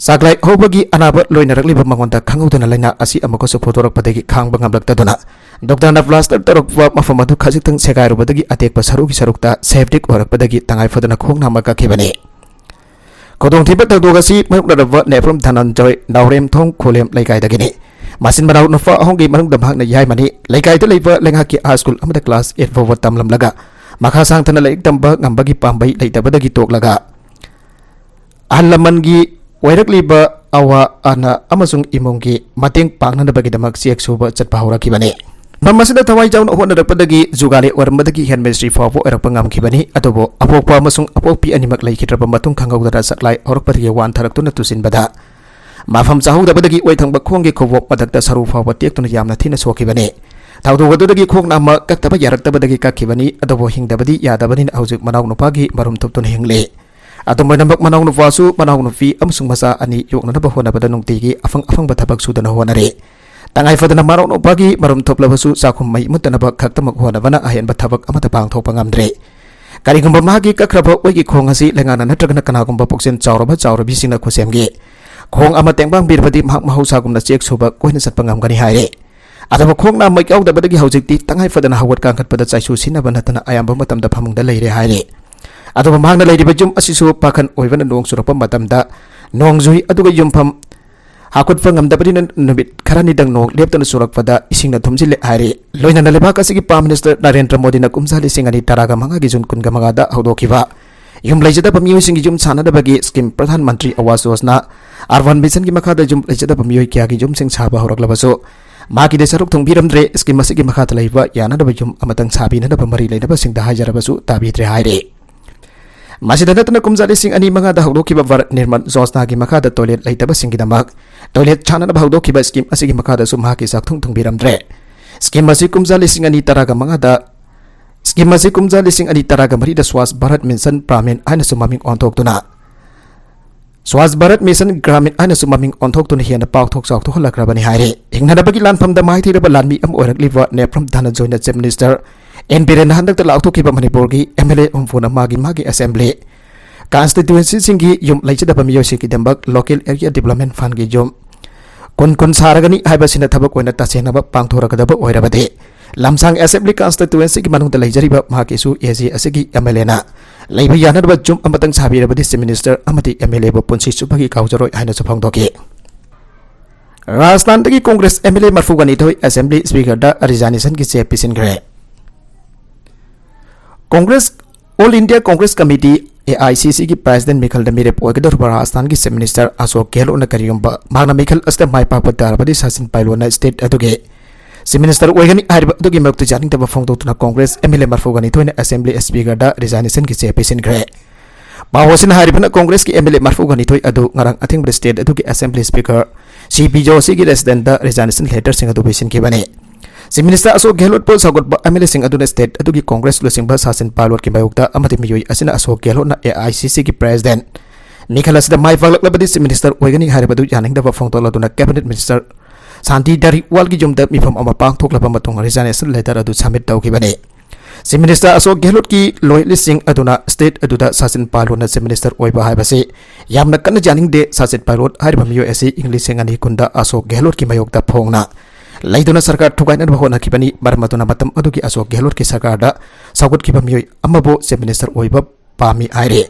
ꯆꯥꯛꯂꯥꯏ ꯍꯧꯕꯒꯤ ꯑꯅꯥꯕ ꯂꯣꯏꯅꯔꯛꯂꯤꯕ ꯃꯉꯣꯟꯗ ꯈꯪꯍꯧꯗꯅ ꯂꯥꯏꯅꯥ ꯑꯁꯤ ꯑꯃꯨꯛꯀꯁꯨ ꯐꯨꯗꯣꯔꯛꯄꯗꯒꯤ ꯈꯥꯡꯕ ꯉꯝꯂꯛꯇꯗꯨꯅ, ꯗꯣꯛꯇꯔꯅ ꯄ꯭ꯂꯥꯁꯇꯔ ꯇꯧꯔꯛꯄ ꯃꯐꯝ ꯑꯗꯨ ꯈꯖꯤꯛꯇꯪ ꯁꯦꯒꯥꯏꯔꯨꯕꯗꯒꯤ ꯑꯇꯦꯛꯄ ꯁꯔꯨꯒꯤ ꯁꯔꯨꯛꯇ ꯁꯦꯞꯇꯤꯛ ꯑꯣꯏꯔꯛꯄꯗꯒꯤ ꯇꯉꯥꯏ ꯐꯗꯅ ꯈꯣꯡ ꯅꯥꯝꯃ ꯀꯛꯈꯤꯕꯅꯤ꯫ ꯈꯨꯗꯣꯡꯊꯤꯕ ꯊꯧꯗꯣꯛ ꯑꯁꯤ ꯃꯥꯌꯣꯛꯅꯔꯕ ꯅꯦꯄ꯭ꯔꯝ ꯙꯅꯟꯖꯣꯏ ꯅꯥꯎꯔꯦꯝꯊꯣꯡ ꯈꯨꯂꯦꯝ ꯂꯩꯀꯥꯏꯗꯒꯤꯅꯤ꯫ ꯃꯆꯤꯟ ꯃꯅꯥꯎ ꯅꯨꯄꯥ ꯑꯍꯨꯝꯒꯤ ꯃꯅꯨꯡꯗ ꯃꯍꯥꯛꯅ ꯌꯥꯏꯃꯅꯤ꯫ ꯂꯩꯀꯥꯏꯗ ꯂꯩꯕ ꯂꯩꯉꯥꯛꯀꯤ ꯍꯥꯏ ꯁ꯭ꯀꯨꯜ ꯑꯃꯗ ꯀ꯭ꯂꯥꯁ ꯑꯩꯠ ꯐꯥꯎꯕ ꯇꯝꯂꯝꯂꯒ, ꯃꯈꯥ ꯁꯥꯡꯊꯅ ꯂꯥꯏꯔꯤꯛ ꯇꯝꯕ ꯉꯝꯕꯒꯤ ꯄꯥꯝꯕꯩ ꯂꯩꯇꯕꯗꯒꯤ ꯇꯣꯛꯂꯒ, ꯑꯍꯜ ꯂꯃꯟꯒꯤ ꯑꯣꯏꯔꯛꯂꯤꯕ ꯑꯋꯥ ꯑꯅꯥ ꯑꯃꯁꯨꯡ ꯏꯃꯨꯡꯒꯤ ꯃꯇꯦꯡ ꯄꯥꯡꯅꯅꯕꯒꯤꯗꯃꯛ ꯆꯦꯛ ꯁꯨꯕ ꯆꯠꯄ ꯍꯧꯔꯛꯈꯤꯕꯅꯤ꯫ ꯃꯐꯝ ꯑꯁꯤꯗ ꯊꯋꯥꯏ ꯌꯥꯎꯅ ꯍꯣꯠꯅꯔꯛꯄꯗꯒꯤ ꯖꯨꯒꯥꯂꯤ ꯑꯣꯏꯔꯝꯕꯗꯒꯤ ꯍꯦꯗ ꯃꯤꯁꯇ꯭ꯔꯤ ꯐꯥꯎꯕ ꯑꯣꯏꯔꯛꯄ ꯉꯝꯈꯤꯕꯅꯤ꯫ ꯑꯗꯨꯕꯨ ꯑꯄꯣꯛꯄ ꯑꯃꯁꯨꯡ ꯑꯄꯣꯛꯄꯤ ꯑꯅꯤꯃꯛ ꯂꯩꯈꯤꯗ꯭ꯔꯕ ꯃꯇꯨꯡ, ꯈꯪꯍꯧꯗꯅ ꯆꯥꯛꯂꯥꯏ ꯍꯧꯔꯛꯄꯗꯒꯤ ꯋꯥꯟꯊꯔꯛꯇꯨꯅ ꯇꯨꯁꯤꯟꯕꯗ, ꯃꯐꯝ ꯆꯥꯍꯧꯗꯕꯗꯒꯤ ꯑꯣꯏ ꯊꯪꯕ ꯈꯣꯡꯒꯤ ꯈꯨꯕꯣꯛ ꯃꯊꯛꯇ ꯁꯔꯨ ꯐꯥꯎꯕ ꯇꯦꯛꯇꯨꯅ ꯌꯥꯝꯅ ꯊꯤꯅ ꯁꯣꯛꯈꯤꯕꯅꯤ꯫ ꯊꯧꯗꯣꯛ ꯑꯗꯨꯗꯒꯤ ꯈꯣꯡ ꯅꯥꯝꯃ ꯀꯛꯇꯕ ꯌꯥꯔꯛꯇꯕꯗꯒꯤ ꯀꯛꯈꯤꯕꯅꯤ꯫ ꯑꯗꯨꯕꯨ ꯍꯤꯡꯗꯕꯗꯤ ꯌꯥꯗꯕꯅꯤꯅ ꯍꯧꯖꯤꯛ ꯃꯅꯥꯎ ꯅꯨꯄꯥꯒꯤ ꯃꯔꯨꯝ ꯊꯨꯞꯇꯨꯅ ꯍꯤꯡꯂꯤ꯫ ꯑꯗꯨꯝ ꯑꯣꯏꯅꯃꯛ, ꯃꯅꯥꯎ ꯅꯨꯄꯥꯁꯨ ꯃꯅꯥꯎ ꯅꯨꯄꯤ ꯑꯃꯁꯨꯡ ꯃꯆꯥ ꯑꯅꯤ ꯌꯣꯛꯅꯅꯕ ꯍꯣꯠꯅꯕꯗ ꯅꯨꯡꯇꯤꯒꯤ ꯑꯐꯪ ꯑꯐꯪꯕ ꯊꯕꯛ ꯁꯨꯗꯨꯅ ꯍꯣꯠꯅꯔꯤ꯫ ꯇꯉꯥꯏ ꯐꯗꯅ ꯃꯅꯥꯎ ꯅꯨꯄꯥꯒꯤ ꯃꯔꯨꯝ ꯊꯨꯞꯂꯕꯁꯨ ꯆꯥꯛꯈꯨꯝ ꯃꯩ ꯃꯨꯠꯇꯅꯕ ꯈꯛꯇꯃꯛ ꯍꯣꯠꯅꯕꯅ ꯑꯍꯦꯟꯕ ꯊꯕꯛ ꯑꯃꯠꯇ ꯄꯥꯡꯊꯣꯛꯄ ꯉꯝꯗ꯭ꯔꯦ꯫ ꯀꯔꯤꯒꯨꯝꯕ ꯃꯍꯥꯛꯀꯤ ꯀꯛꯈ꯭ꯔꯕ ꯑꯣꯏꯒꯤ ꯈꯣꯡ ꯑꯁꯤ ꯂꯩꯉꯥꯛꯅ ꯅꯠꯇ꯭ꯔꯒꯅ ꯀꯅꯥꯒꯨꯝꯕ ꯄꯨꯛꯆꯦꯜ ꯆꯥꯎꯔꯕ ꯆꯥꯎꯔꯕꯤꯁꯤꯡꯅ ꯈꯨꯠꯁꯦꯝꯒꯤ ꯈꯣꯡ ꯑꯃ ꯇꯦꯡꯕꯥꯡꯕꯤꯔꯕꯗꯤ, ꯃꯍꯥꯛ ꯃꯍꯧꯁꯥꯒꯨꯝꯅ ꯆꯦꯛ ꯁꯨꯕ ꯀꯣꯏꯅ ꯆꯠꯄ ꯉꯝꯒꯅꯤ ꯍꯥꯏꯔꯦ꯫ ꯑꯗꯨꯕꯨ ꯈꯣꯡ ꯅꯥꯝꯃ ꯌꯥꯎꯗꯕꯗꯒꯤ ꯍꯧꯖꯤꯛꯇꯤ ꯇꯉꯥꯏ ꯐꯗꯅ ꯍꯧꯒꯠ ꯀꯥꯡꯈꯠꯄꯗ ꯆꯥꯏꯁꯨ ꯁꯤꯟꯅꯕ ꯅꯠꯇꯅ ꯑꯌꯥꯝꯕ ꯃꯇꯝꯗ ꯐꯃꯨꯡꯗ ꯂꯩꯔꯦ ꯍꯥꯏꯔꯦ꯫ ꯑꯗꯨꯕꯨ ꯃꯍꯥꯛꯅ ꯂꯩꯔꯤꯕ ꯌꯨꯝ ꯑꯁꯤꯁꯨ ꯄꯥꯈꯟ ꯑꯣꯏꯕꯅ ꯅꯣꯡ ꯆꯨꯔꯛꯄ ꯃꯇꯝꯗ ꯅꯣꯡꯖꯨꯏ ꯑꯗꯨꯒ ꯌꯨꯝꯐꯝ ꯍꯥꯀꯠꯄ ꯉꯝꯗꯕꯅꯤꯅ ꯅꯨꯃꯤꯠ ꯈꯔꯅꯤꯗꯪ ꯅꯣꯡ ꯂꯦꯞꯇꯅ ꯆꯨꯔꯛꯄꯗ ꯏꯁꯤꯡꯅ ꯊꯨꯝꯖꯤꯜꯂꯦ ꯍꯥꯏꯔꯤ꯫ ꯂꯣꯏꯅꯅ ꯂꯩꯕꯥꯛ ꯑꯁꯤꯒꯤ ꯄ꯭ꯔꯥꯏꯝ ꯃꯤꯅꯤꯁꯇꯔ ꯅꯔꯦꯟꯗ꯭ꯔ ꯃꯣꯗꯤꯅ ꯀꯨꯝꯖꯥ ꯂꯤꯁꯤꯡ ꯑꯅꯤ ꯇꯔꯥꯒ ꯃꯉꯥꯒꯤ ꯖꯨꯟ ꯀꯨꯟꯒ ꯃꯉꯥꯗ ꯍꯧꯗꯣꯛꯈꯤꯕ ꯌꯨꯝ ꯂꯩꯖꯗꯕ ꯃꯤꯑꯣꯏꯁꯤꯡꯒꯤ ꯌꯨꯝ ꯁꯥꯅꯅꯕꯒꯤ ꯁ꯭ꯀꯤꯝ ꯄ꯭ꯔꯙꯥꯟ ꯃꯟꯇ꯭ꯔꯤ ꯑꯋꯥꯁ ꯌꯣꯖꯅꯥ ꯑꯔꯕꯥꯟ ꯃꯤꯁꯟꯒꯤ ꯃꯈꯥꯗ ꯌꯨꯝ ꯂꯩꯖꯗꯕ ꯃꯤꯑꯣꯏ ꯀꯌꯥꯒꯤ ꯌꯨꯝꯁꯤꯡ ꯁꯥꯕ ꯍꯧꯔꯛꯂꯕꯁꯨ, ꯃꯍꯥꯛꯀꯤꯗꯤ ꯁꯔꯨꯛ ꯊꯨꯡꯕꯤꯔꯝꯗ꯭ꯔꯦ꯫ ꯁ꯭ꯀꯤꯝ ꯑꯁꯤꯒꯤ ꯃꯈꯥꯗ ꯂꯩꯕ ꯌꯥꯅꯅꯕ ꯌꯨꯝ ꯑꯃꯇꯪ ꯁꯥꯕꯤꯅꯅꯕ ꯃꯔꯤ ꯂꯩꯅꯕꯁꯤꯡꯗ ꯍꯥꯏꯖꯔꯕꯁꯨ ꯇꯥꯕꯤꯗ꯭ꯔꯦ ꯍꯥꯏꯔꯤ꯫ ꯃꯁꯤꯗ ꯅꯠꯇꯅ ꯀꯨꯝꯖꯥ ꯂꯤꯁꯤꯡ ꯑꯅꯤ ꯃꯉꯥꯗ ꯍꯧꯗꯣꯛꯈꯤꯕ ꯚꯥꯔꯠ ꯅꯤꯔꯃꯟ ꯌꯣꯖꯅꯥꯒꯤ ꯃꯈꯥꯗ ꯇꯣꯏꯂꯦꯠ ꯂꯩꯇꯕꯁꯤꯡꯒꯤꯗꯃꯛ ꯇꯣꯏꯂꯦꯠ ꯁꯥꯅꯅꯕ ꯍꯧꯗꯣꯛꯈꯤꯕ ꯁ꯭ꯀꯤꯝ ꯑꯁꯤꯒꯤ ꯃꯈꯥꯗꯁꯨ ꯃꯍꯥꯛꯀꯤ ꯆꯥꯛꯊꯨꯡ ꯊꯨꯡꯕꯤꯔꯝꯗ꯭ꯔꯦ꯫ ꯁ꯭ꯀꯤꯝ ꯑꯁꯤ ꯀꯨꯝꯖꯥ ꯂꯤꯁꯤꯡ ꯑꯅꯤ ꯇꯔꯥꯒ ꯃꯉꯥꯗ, ꯁ꯭ꯀꯤꯝ ꯑꯁꯤ ꯀꯨꯝꯖꯥ ꯂꯤꯁꯤꯡ ꯑꯅꯤ ꯇꯔꯥꯒ ꯃꯔꯤꯗ ꯁ꯭ꯋꯥꯁ ꯚꯥꯔꯠ ꯃꯤꯁꯟ ꯄ꯭ꯔꯥꯃꯤꯟ ꯍꯥꯏꯅꯁꯨ ꯃꯃꯤꯡ ꯑꯣꯟꯊꯣꯛꯇꯨꯅ, ꯁ꯭ꯋꯥꯁ ꯚꯥꯔꯠ ꯃꯤꯁꯟ ꯒ꯭ꯔꯥꯃꯤꯟ ꯍꯥꯏꯅꯁꯨ ꯃꯃꯤꯡ ꯑꯣꯟꯊꯣꯛꯇꯨꯅ ꯍꯦꯟꯅ ꯄꯥꯛꯊꯣꯛ ꯆꯥꯎꯊꯣꯛꯍꯜꯂꯛꯈ꯭ꯔꯕꯅꯤ ꯍꯥꯏꯔꯤ꯫ ꯍꯤꯡꯅꯅꯕꯒꯤ ꯂꯥꯟꯐꯝꯗ ꯃꯥꯏꯊꯤꯔꯕ ꯂꯥꯟꯃꯤ ꯑꯃ ꯑꯣꯏꯔꯛꯂꯤꯕ ꯅꯦꯐ꯭ꯔꯝ ꯙꯅꯟꯖꯣꯏꯅ Chief Minister ꯑꯦꯟ ꯕꯤꯔꯦꯟꯅ ꯍꯟꯗꯛꯇ ꯂꯥꯎꯊꯣꯛꯈꯤꯕ ꯃꯅꯤꯄꯨꯔꯒꯤ M L A ꯍꯨꯝꯐꯨꯅ ꯃꯥꯒꯤ ꯃꯥꯒꯤ assembly constituencyꯁꯤꯡꯒꯤ ꯌꯨꯝ ꯂꯩꯖꯗꯕ ꯃꯤꯑꯣꯏꯁꯤꯡꯒꯤꯗꯃꯛ Local Area Development Fundꯀꯤ ꯌꯨꯝ ꯀꯨꯟ ꯀꯨꯟ ꯁꯥꯔꯒꯅꯤ ꯍꯥꯏꯕꯁꯤꯅ ꯊꯕꯛ ꯑꯣꯏꯅ ꯇꯁꯦꯡꯅꯃꯛ ꯄꯥꯡꯊꯣꯔꯛꯀꯗꯕ ꯑꯣꯏꯔꯕꯗꯤ, ꯂꯝꯁꯥꯡ Assembly Constituencyꯒꯤ ꯃꯅꯨꯡꯗ ꯂꯩꯖꯔꯤꯕ ꯃꯍꯥꯛꯀꯤꯁꯨ A G ꯑꯁꯤꯒꯤ M L Aꯅ ꯂꯩꯕ ꯌꯥꯅꯅꯕ ꯌꯨꯝ ꯑꯃꯇꯪ ꯁꯥꯕꯤꯔꯕꯗꯤ Chief Minister ꯑꯃꯗꯤ M L Aꯕꯨ ꯄꯨꯟꯁꯤ ꯆꯨꯞꯄꯒꯤ ꯀꯥꯎꯖꯔꯣꯏ ꯍꯥꯏꯅꯁꯨ ꯐꯣꯡꯗꯣꯛꯈꯤ꯫ ꯔꯥꯖꯁꯊꯥꯟꯗꯒꯤ ꯀꯣꯡꯒ꯭ꯔꯦꯁ M L A ꯃꯔꯐꯨꯒ ꯅꯤꯊꯣꯏ Assembly Speakerꯗ resignationꯒꯤ ꯆꯦ ꯄꯤꯁꯤꯟꯈ꯭ꯔꯦ꯫ Congress, All India Congress Committee, A I C Cꯒꯤ President ꯃꯤꯈꯜꯗ ꯃꯤꯔꯦꯞ ꯑꯣꯏꯒꯗꯧꯔꯤꯕ ꯔꯥꯖꯁꯊꯥꯟꯒꯤ Chief Minister ꯑꯁꯣꯛ ꯒꯦꯍꯂꯣꯠꯅ ꯀꯔꯤꯒꯨꯝꯕ ꯃꯍꯥꯛꯅ ꯃꯤꯈꯜ ꯑꯁꯤꯗ ꯃꯥꯏ ꯄꯥꯛꯄ ꯇꯥꯔꯕꯗꯤ ꯁꯥꯆꯤꯟ ꯄꯥꯏꯂꯣꯠꯅ state ꯑꯗꯨꯒꯤ Chief Minister ꯑꯣꯏꯒꯅꯤ ꯍꯥꯏꯔꯤꯕ ꯑꯗꯨꯒꯤ ꯃꯔꯛꯇ ꯌꯥꯅꯤꯡꯗꯕ ꯐꯣꯡꯗꯣꯛꯇꯨꯅ Congress M L A ꯃꯔꯐꯨꯒ ꯅꯤꯊꯣꯏꯅ Assembly Speakerꯗ resignation ꯒꯤ ꯆꯦ ꯄꯤꯁꯤꯟꯈ꯭ꯔꯦ꯫ ꯄꯥꯎ ꯑꯁꯤꯅ ꯍꯥꯏꯔꯤꯕꯅ ꯀꯣꯡꯒ꯭ꯔꯦꯁꯀꯤ M L A ꯃꯔꯐꯨꯒ ꯅꯤꯊꯣꯏ ꯑꯗꯨ ꯉꯔꯥꯡ ꯑꯊꯦꯡꯕꯗ state ꯑꯗꯨꯒꯤ Assembly Speaker C P Joshigi residence ꯗ resignation letter ꯁꯤꯡ ꯑꯗꯨ ꯄꯤꯁꯤꯟꯈꯤꯕꯅꯤ꯫ Chief Minister Ashok ꯒꯦꯍꯂꯣꯠꯄꯨ ꯁꯧꯒꯠꯄ M L A ꯁꯤꯡ ꯑꯗꯨꯅ state ꯑꯗꯨꯒꯤ ꯀꯣꯡꯒ꯭ꯔꯦꯁ ꯂꯨꯆꯤꯡꯕ ꯁꯥꯆꯤꯟ ꯄꯥꯏꯂꯣꯠꯀꯤ ꯃꯥꯌꯣꯛꯇ ꯑꯃꯗꯤ ꯃꯤꯑꯣꯏ ꯑꯁꯤꯅ ꯑꯁꯣꯛ ꯒꯦꯍꯂꯣꯠꯅ A I C C ꯒꯤ President ꯃꯤꯈꯜ ꯑꯁꯤꯗ ꯃꯥꯏ ꯄꯥꯛꯂꯛꯂꯕꯗꯤ Chief Minister ꯑꯣꯏꯒꯅꯤ ꯍꯥꯏꯔꯤꯕꯗꯨ ꯌꯥꯅꯤꯡꯗꯕ ꯐꯣꯡꯗꯣꯛꯂꯗꯨꯅ Cabinet Minister ꯁꯥꯟꯇꯤ ꯙꯥꯔꯤꯋꯥꯜꯒꯤ ꯌꯨꯝꯗ ꯃꯤꯐꯝ ꯑꯃ ꯄꯥꯡꯊꯣꯛꯂꯕ ꯃꯇꯨꯡ resignation letter ꯑꯗꯨ submit ꯇꯧꯈꯤꯕꯅꯤ꯫ Chief Minister ꯑꯁꯣꯛ ꯒꯦꯍꯂꯣꯠꯀꯤ ꯂꯣꯏꯂꯤꯁꯤꯡ ꯑꯗꯨꯅ state ꯑꯗꯨꯗ ꯁꯥꯆꯤꯟ ꯄꯥꯏꯂꯣꯠꯅ Chief Minister ꯑꯣꯏꯕ ꯍꯥꯏꯕꯁꯤ ꯌꯥꯝꯅ ꯀꯟꯅ ꯌꯥꯅꯤꯡꯗꯦ꯫ ꯁꯥꯆꯤꯟ ꯄꯥꯏꯂꯣꯠ ꯍꯥꯏꯔꯤꯕ ꯃꯤꯑꯣꯏ ꯑꯁꯤ ꯏꯪ ꯂꯤꯁꯤꯡ ꯑꯅꯤ ꯀꯨꯟꯗ ꯑꯁꯣꯛ ꯒꯦꯍꯂꯣꯠꯀꯤ ꯃꯥꯌꯣꯛꯇ ꯐꯣꯡꯅ ꯂꯩꯗꯨꯅ ꯁꯔꯀꯥꯔ ꯊꯨꯒꯥꯏꯅꯅꯕ ꯍꯣꯠꯅꯈꯤꯕꯅꯤ꯫ ꯃꯔꯝ ꯑꯗꯨꯅ ꯃꯇꯝ ꯑꯗꯨꯒꯤ ꯑꯁꯣꯛ ꯒꯦꯍꯂꯣꯠꯀꯤ ꯁꯔꯀꯥꯔꯗ ꯁꯧꯒꯠꯈꯤꯕ ꯃꯤꯑꯣꯏ ꯑꯃꯕꯨ Chief Minister ꯑꯣꯏꯕ ꯄꯥꯝꯃꯤ ꯍꯥꯏꯔꯤ꯫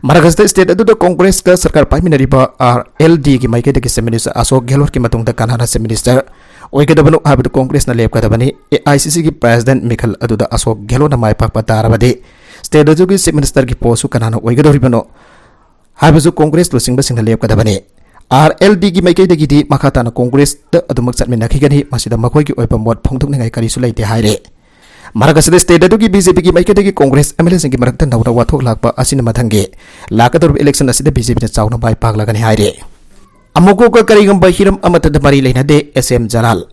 ꯃꯔꯛ ꯑꯁꯤꯗ state ꯑꯗꯨꯗ ꯀꯣꯡꯒ꯭ꯔꯦꯁꯀ ꯁꯔꯀꯥꯔ ꯄꯥꯏꯃꯤꯟꯅꯔꯤꯕ R L D ꯒꯤ ꯃꯥꯏꯀꯩꯗꯒꯤ Chief Minister ꯑꯁꯣꯛ ꯒꯦꯍꯂꯣꯠꯀꯤ ꯃꯇꯨꯡꯗ ꯀꯅꯥꯅ Chief Minister ꯑꯣꯏꯒꯗꯕꯅꯣ ꯍꯥꯏꯕꯗꯨ ꯀꯣꯡꯒ꯭ꯔꯦꯁꯅ ꯂꯦꯞꯀꯗꯕꯅꯤ꯫ A I C C ꯒꯤ President ꯃꯤꯈꯜ ꯑꯗꯨꯗ ꯑꯁꯣꯛ ꯒꯦꯍꯂꯣꯠꯅ ꯃꯥꯏ ꯄꯥꯛꯄ ꯇꯥꯔꯕꯗꯤ state ꯑꯗꯨꯒꯤ Chief Minister ꯒꯤ post ꯁꯨ ꯀꯅꯥꯅ ꯑꯣꯏꯒꯗꯧꯔꯤꯕꯅꯣ ꯍꯥꯏꯕꯁꯨ ꯀꯣꯡꯒ꯭ꯔꯦꯁ ꯂꯨꯆꯤꯡꯕꯁꯤꯡꯅ ꯂꯦꯞꯀꯗꯕꯅꯤ꯫ R L D ꯒꯤ ꯃꯥꯏꯀꯩꯗꯒꯤꯗꯤ ꯃꯈꯥ ꯇꯥꯅ ꯀꯣꯡꯒ꯭ꯔꯦꯁꯇ ꯑꯗꯨꯃꯛ ꯆꯠꯃꯤꯟꯅꯈꯤꯒꯅꯤ꯫ ꯃꯁꯤꯗ ꯃꯈꯣꯏꯒꯤ ꯑꯣꯏꯕ ꯃꯣꯠ ꯐꯣꯡꯗꯣꯛꯅꯤꯡꯉꯥꯏ ꯀꯔꯤꯁꯨ ꯂꯩꯇꯦ ꯍꯥꯏꯔꯦ꯫ ꯃꯔꯛ ꯑꯁꯤꯗ state ꯑꯗꯨꯒꯤ BJPꯒꯤ ꯃꯥꯏꯀꯩꯗꯒꯤ Congress MLAꯁꯤꯡꯒꯤ ꯃꯔꯛꯇ ꯅꯧꯅ ꯋꯥꯊꯣꯛ ꯂꯥꯛꯄ ꯑꯁꯤꯅ ꯃꯊꯪꯒꯤ ꯂꯥꯛꯀꯗꯧꯔꯤꯕ election ꯑꯁꯤꯗ BJPꯅ ꯆꯥꯎꯅ ꯃꯥꯏ ꯄꯥꯛꯂꯒꯅꯤ ꯍꯥꯏꯔꯤ꯫ ꯑꯃꯨꯀꯣꯛꯀ ꯀꯔꯤꯒꯨꯝꯕ ꯍꯤꯔꯝ ꯑꯃꯠꯇꯗ ꯃꯔꯤ ꯂꯩꯅꯗꯦ, S M ꯖꯂꯥꯜ꯫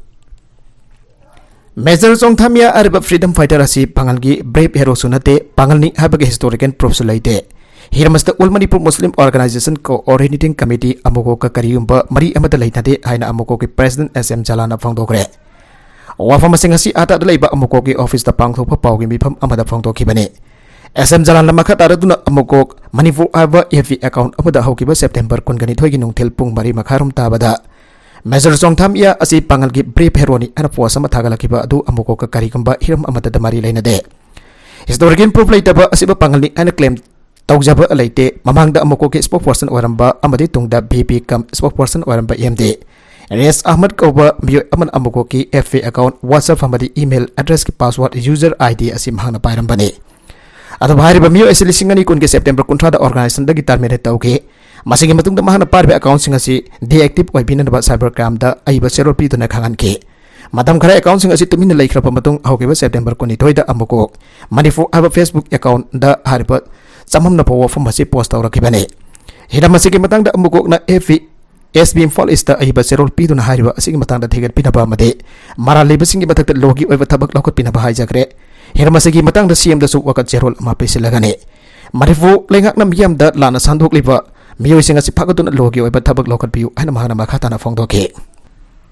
Major ꯆꯣꯡꯊꯥꯃꯤꯌꯥ ꯍꯥꯏꯔꯤꯕ freedom fighter ꯑꯁꯤ ꯄꯥꯡꯒꯜꯒꯤ brave heroꯁꯨ ꯅꯠꯇꯦ, ꯄꯥꯡꯒꯜꯅꯤ ꯍꯥꯏꯕꯒꯤ historical proofꯁꯨ ꯂꯩꯇꯦ꯫ ꯍꯤꯔꯝ ꯑꯁꯤꯗ All Manipur Muslim Organisation Coordinating Committee ꯑꯃꯨꯀꯣꯛꯀ ꯀꯔꯤꯒꯨꯝꯕ ꯃꯔꯤ ꯑꯃꯠꯇ ꯂꯩꯅꯗꯦ ꯍꯥꯏꯅ ꯑꯃꯨꯀꯣꯛꯀꯤ president S M ꯖꯂꯥꯜꯅ ꯐꯣꯡꯗꯣꯛꯈ꯭ꯔꯦ꯫ ꯋꯥꯐꯝ ꯑꯁꯤꯡ ꯑꯁꯤ ꯑꯥꯗꯥꯗ ꯂꯩꯕ ꯑꯃꯨꯀꯣꯛꯀꯤ officeꯇ ꯄꯥꯡꯊꯣꯛꯄ ꯄꯥꯎꯒꯤ ꯃꯤꯐꯝ ꯑꯃꯗ ꯐꯣꯡꯗꯣꯛꯈꯤꯕꯅꯤ꯫ S M ꯖꯂꯥꯜꯅ ꯃꯈꯥ ꯇꯥꯔꯗꯨꯅ ꯑꯃꯨꯀꯣꯛ ꯃꯅꯤꯄꯨꯔ ꯍꯥꯏꯕ FB account ꯑꯃꯗ ꯍꯧꯈꯤꯕ September ꯀꯨꯟꯒ ꯅꯤꯊꯣꯏꯒꯤ ꯅꯨꯡꯊꯤꯜ ꯄꯨꯡ ꯃꯔꯤ ꯃꯈꯥꯏꯔꯣꯝ ꯇꯥꯕꯗ Major ꯆꯣꯡꯊꯥꯃꯤꯌꯥ ꯑꯁꯤ ꯄꯥꯡꯒꯜꯒꯤ brave heroꯅꯤ ꯍꯥꯏꯅ post ꯑꯃ ꯊꯥꯒꯠꯂꯛꯈꯤꯕ ꯑꯗꯨ ꯑꯃꯨꯀꯣꯛꯀ ꯀꯔꯤꯒꯨꯝꯕ ꯍꯤꯔꯝ ꯑꯃꯠꯇꯗ ꯃꯔꯤ ꯂꯩꯅꯗꯦ꯫ Historical proof ꯂꯩꯇꯕ ꯑꯁꯤꯕꯨ ꯄꯥꯡꯒꯜꯅꯤ ꯍꯥꯏꯅ claim ꯇꯧꯖꯕ ꯂꯩꯇꯦ꯫ ꯃꯃꯥꯡꯗ ꯑꯃꯨꯀꯣꯛꯀꯤ spokesperson ꯑꯣꯏꯔꯝꯕ ꯑꯃꯗꯤ ꯇꯨꯡꯗ VP cum spokesperson ꯑꯣꯏꯔꯝꯕ MD ꯔꯦꯁ ꯑꯍꯃꯗ ꯀꯧꯕ ꯃꯤꯑꯣꯏ ꯑꯃꯅ ꯑꯃꯨꯀꯣꯛꯀꯤ FB account, WhatsApp ꯑꯃꯗꯤ email addressꯀꯤ password, user ID ꯑꯁꯤ ꯃꯍꯥꯛꯅ ꯄꯥꯏꯔꯝꯕꯅꯤ꯫ ꯑꯗꯨꯕꯨ ꯍꯥꯏꯔꯤꯕ ꯃꯤꯑꯣꯏ ꯑꯁꯤ ꯂꯤꯁꯤꯡ ꯑꯅꯤ ꯀꯨꯟꯒꯤ September ꯀꯨꯟꯊ꯭ꯔꯥꯗ organizationꯗꯒꯤ terminate ꯇꯧꯈꯤ꯫ ꯃꯁꯤꯒꯤ ꯃꯇꯨꯡꯗ ꯃꯍꯥꯛꯅ ꯄꯥꯏꯔꯤꯕ accountꯁꯤꯡ ꯑꯁꯤ deactive ꯑꯣꯏꯕꯤꯅꯅꯕ cyber crimeꯗ ꯑꯏꯕ ꯆꯦꯔꯣꯜ ꯄꯤꯗꯨꯅ ꯈꯪꯍꯟꯈꯤ꯫ ꯃꯇꯝ ꯈꯔ accountꯁꯤꯡ ꯑꯁꯤ ꯇꯨꯃꯤꯟꯅ ꯂꯩꯈ꯭ꯔꯕ ꯃꯇꯨꯡ, ꯍꯧꯈꯤꯕ September ꯀꯨꯟꯅꯤꯊꯣꯏꯗ ꯑꯃꯨꯀꯣꯛ ꯃꯅꯤꯄꯨꯔ ꯍꯥꯏꯕ Facebook accountꯗ ꯍꯥꯏꯔꯤꯕ ꯆꯃꯝꯅꯕ ꯋꯥꯐꯝ ꯑꯁꯤ post ꯇꯧꯔꯛꯈꯤꯕꯅꯤ꯫ ꯍꯤꯔꯝ ꯑꯁꯤꯒꯤ ꯃꯇꯥꯡꯗ ꯑꯃꯨꯀꯣꯛꯅ FB, SP Imphal Eastꯇ ꯑꯏꯕ ꯆꯦꯔꯣꯜ ꯄꯤꯗꯨꯅ ꯍꯥꯏꯔꯤꯕ ꯑꯁꯤꯒꯤ ꯃꯇꯥꯡꯗ ꯊꯤꯒꯠꯄꯤꯅꯕ ꯑꯃꯗꯤ ꯃꯔꯥꯜ ꯂꯩꯕꯁꯤꯡꯒꯤ ꯃꯊꯛꯇ lawꯒꯤ ꯑꯣꯏꯕ ꯊꯕꯛ ꯂꯧꯈꯠꯄꯤꯅꯕ ꯍꯥꯏꯖꯈ꯭ꯔꯦ꯫ ꯍꯤꯔꯝ ꯑꯁꯤꯒꯤ ꯃꯇꯥꯡꯗ CMꯗꯁꯨ ꯋꯥꯀꯠ ꯆꯦꯔꯣꯜ ꯑꯃ ꯄꯤꯁꯤꯜꯂꯒꯅꯤ꯫ ꯃꯅꯤꯄꯨꯔ ꯂꯩꯉꯥꯛꯅ ꯃꯤꯌꯥꯝꯗ ꯂꯥꯟꯅ ꯁꯟꯗꯣꯛꯂꯤꯕ ꯃꯤꯑꯣꯏꯁꯤꯡ ꯑꯁꯤ ꯐꯥꯒꯠꯇꯨꯅ lawꯒꯤ ꯑꯣꯏꯕ ꯊꯕꯛ ꯂꯧꯈꯠꯄꯤꯌꯨ ꯍꯥꯏꯅ ꯃꯍꯥꯛꯅ ꯃꯈꯥ ꯇꯥꯅ ꯐꯣꯡꯗꯣꯛꯈꯤ꯫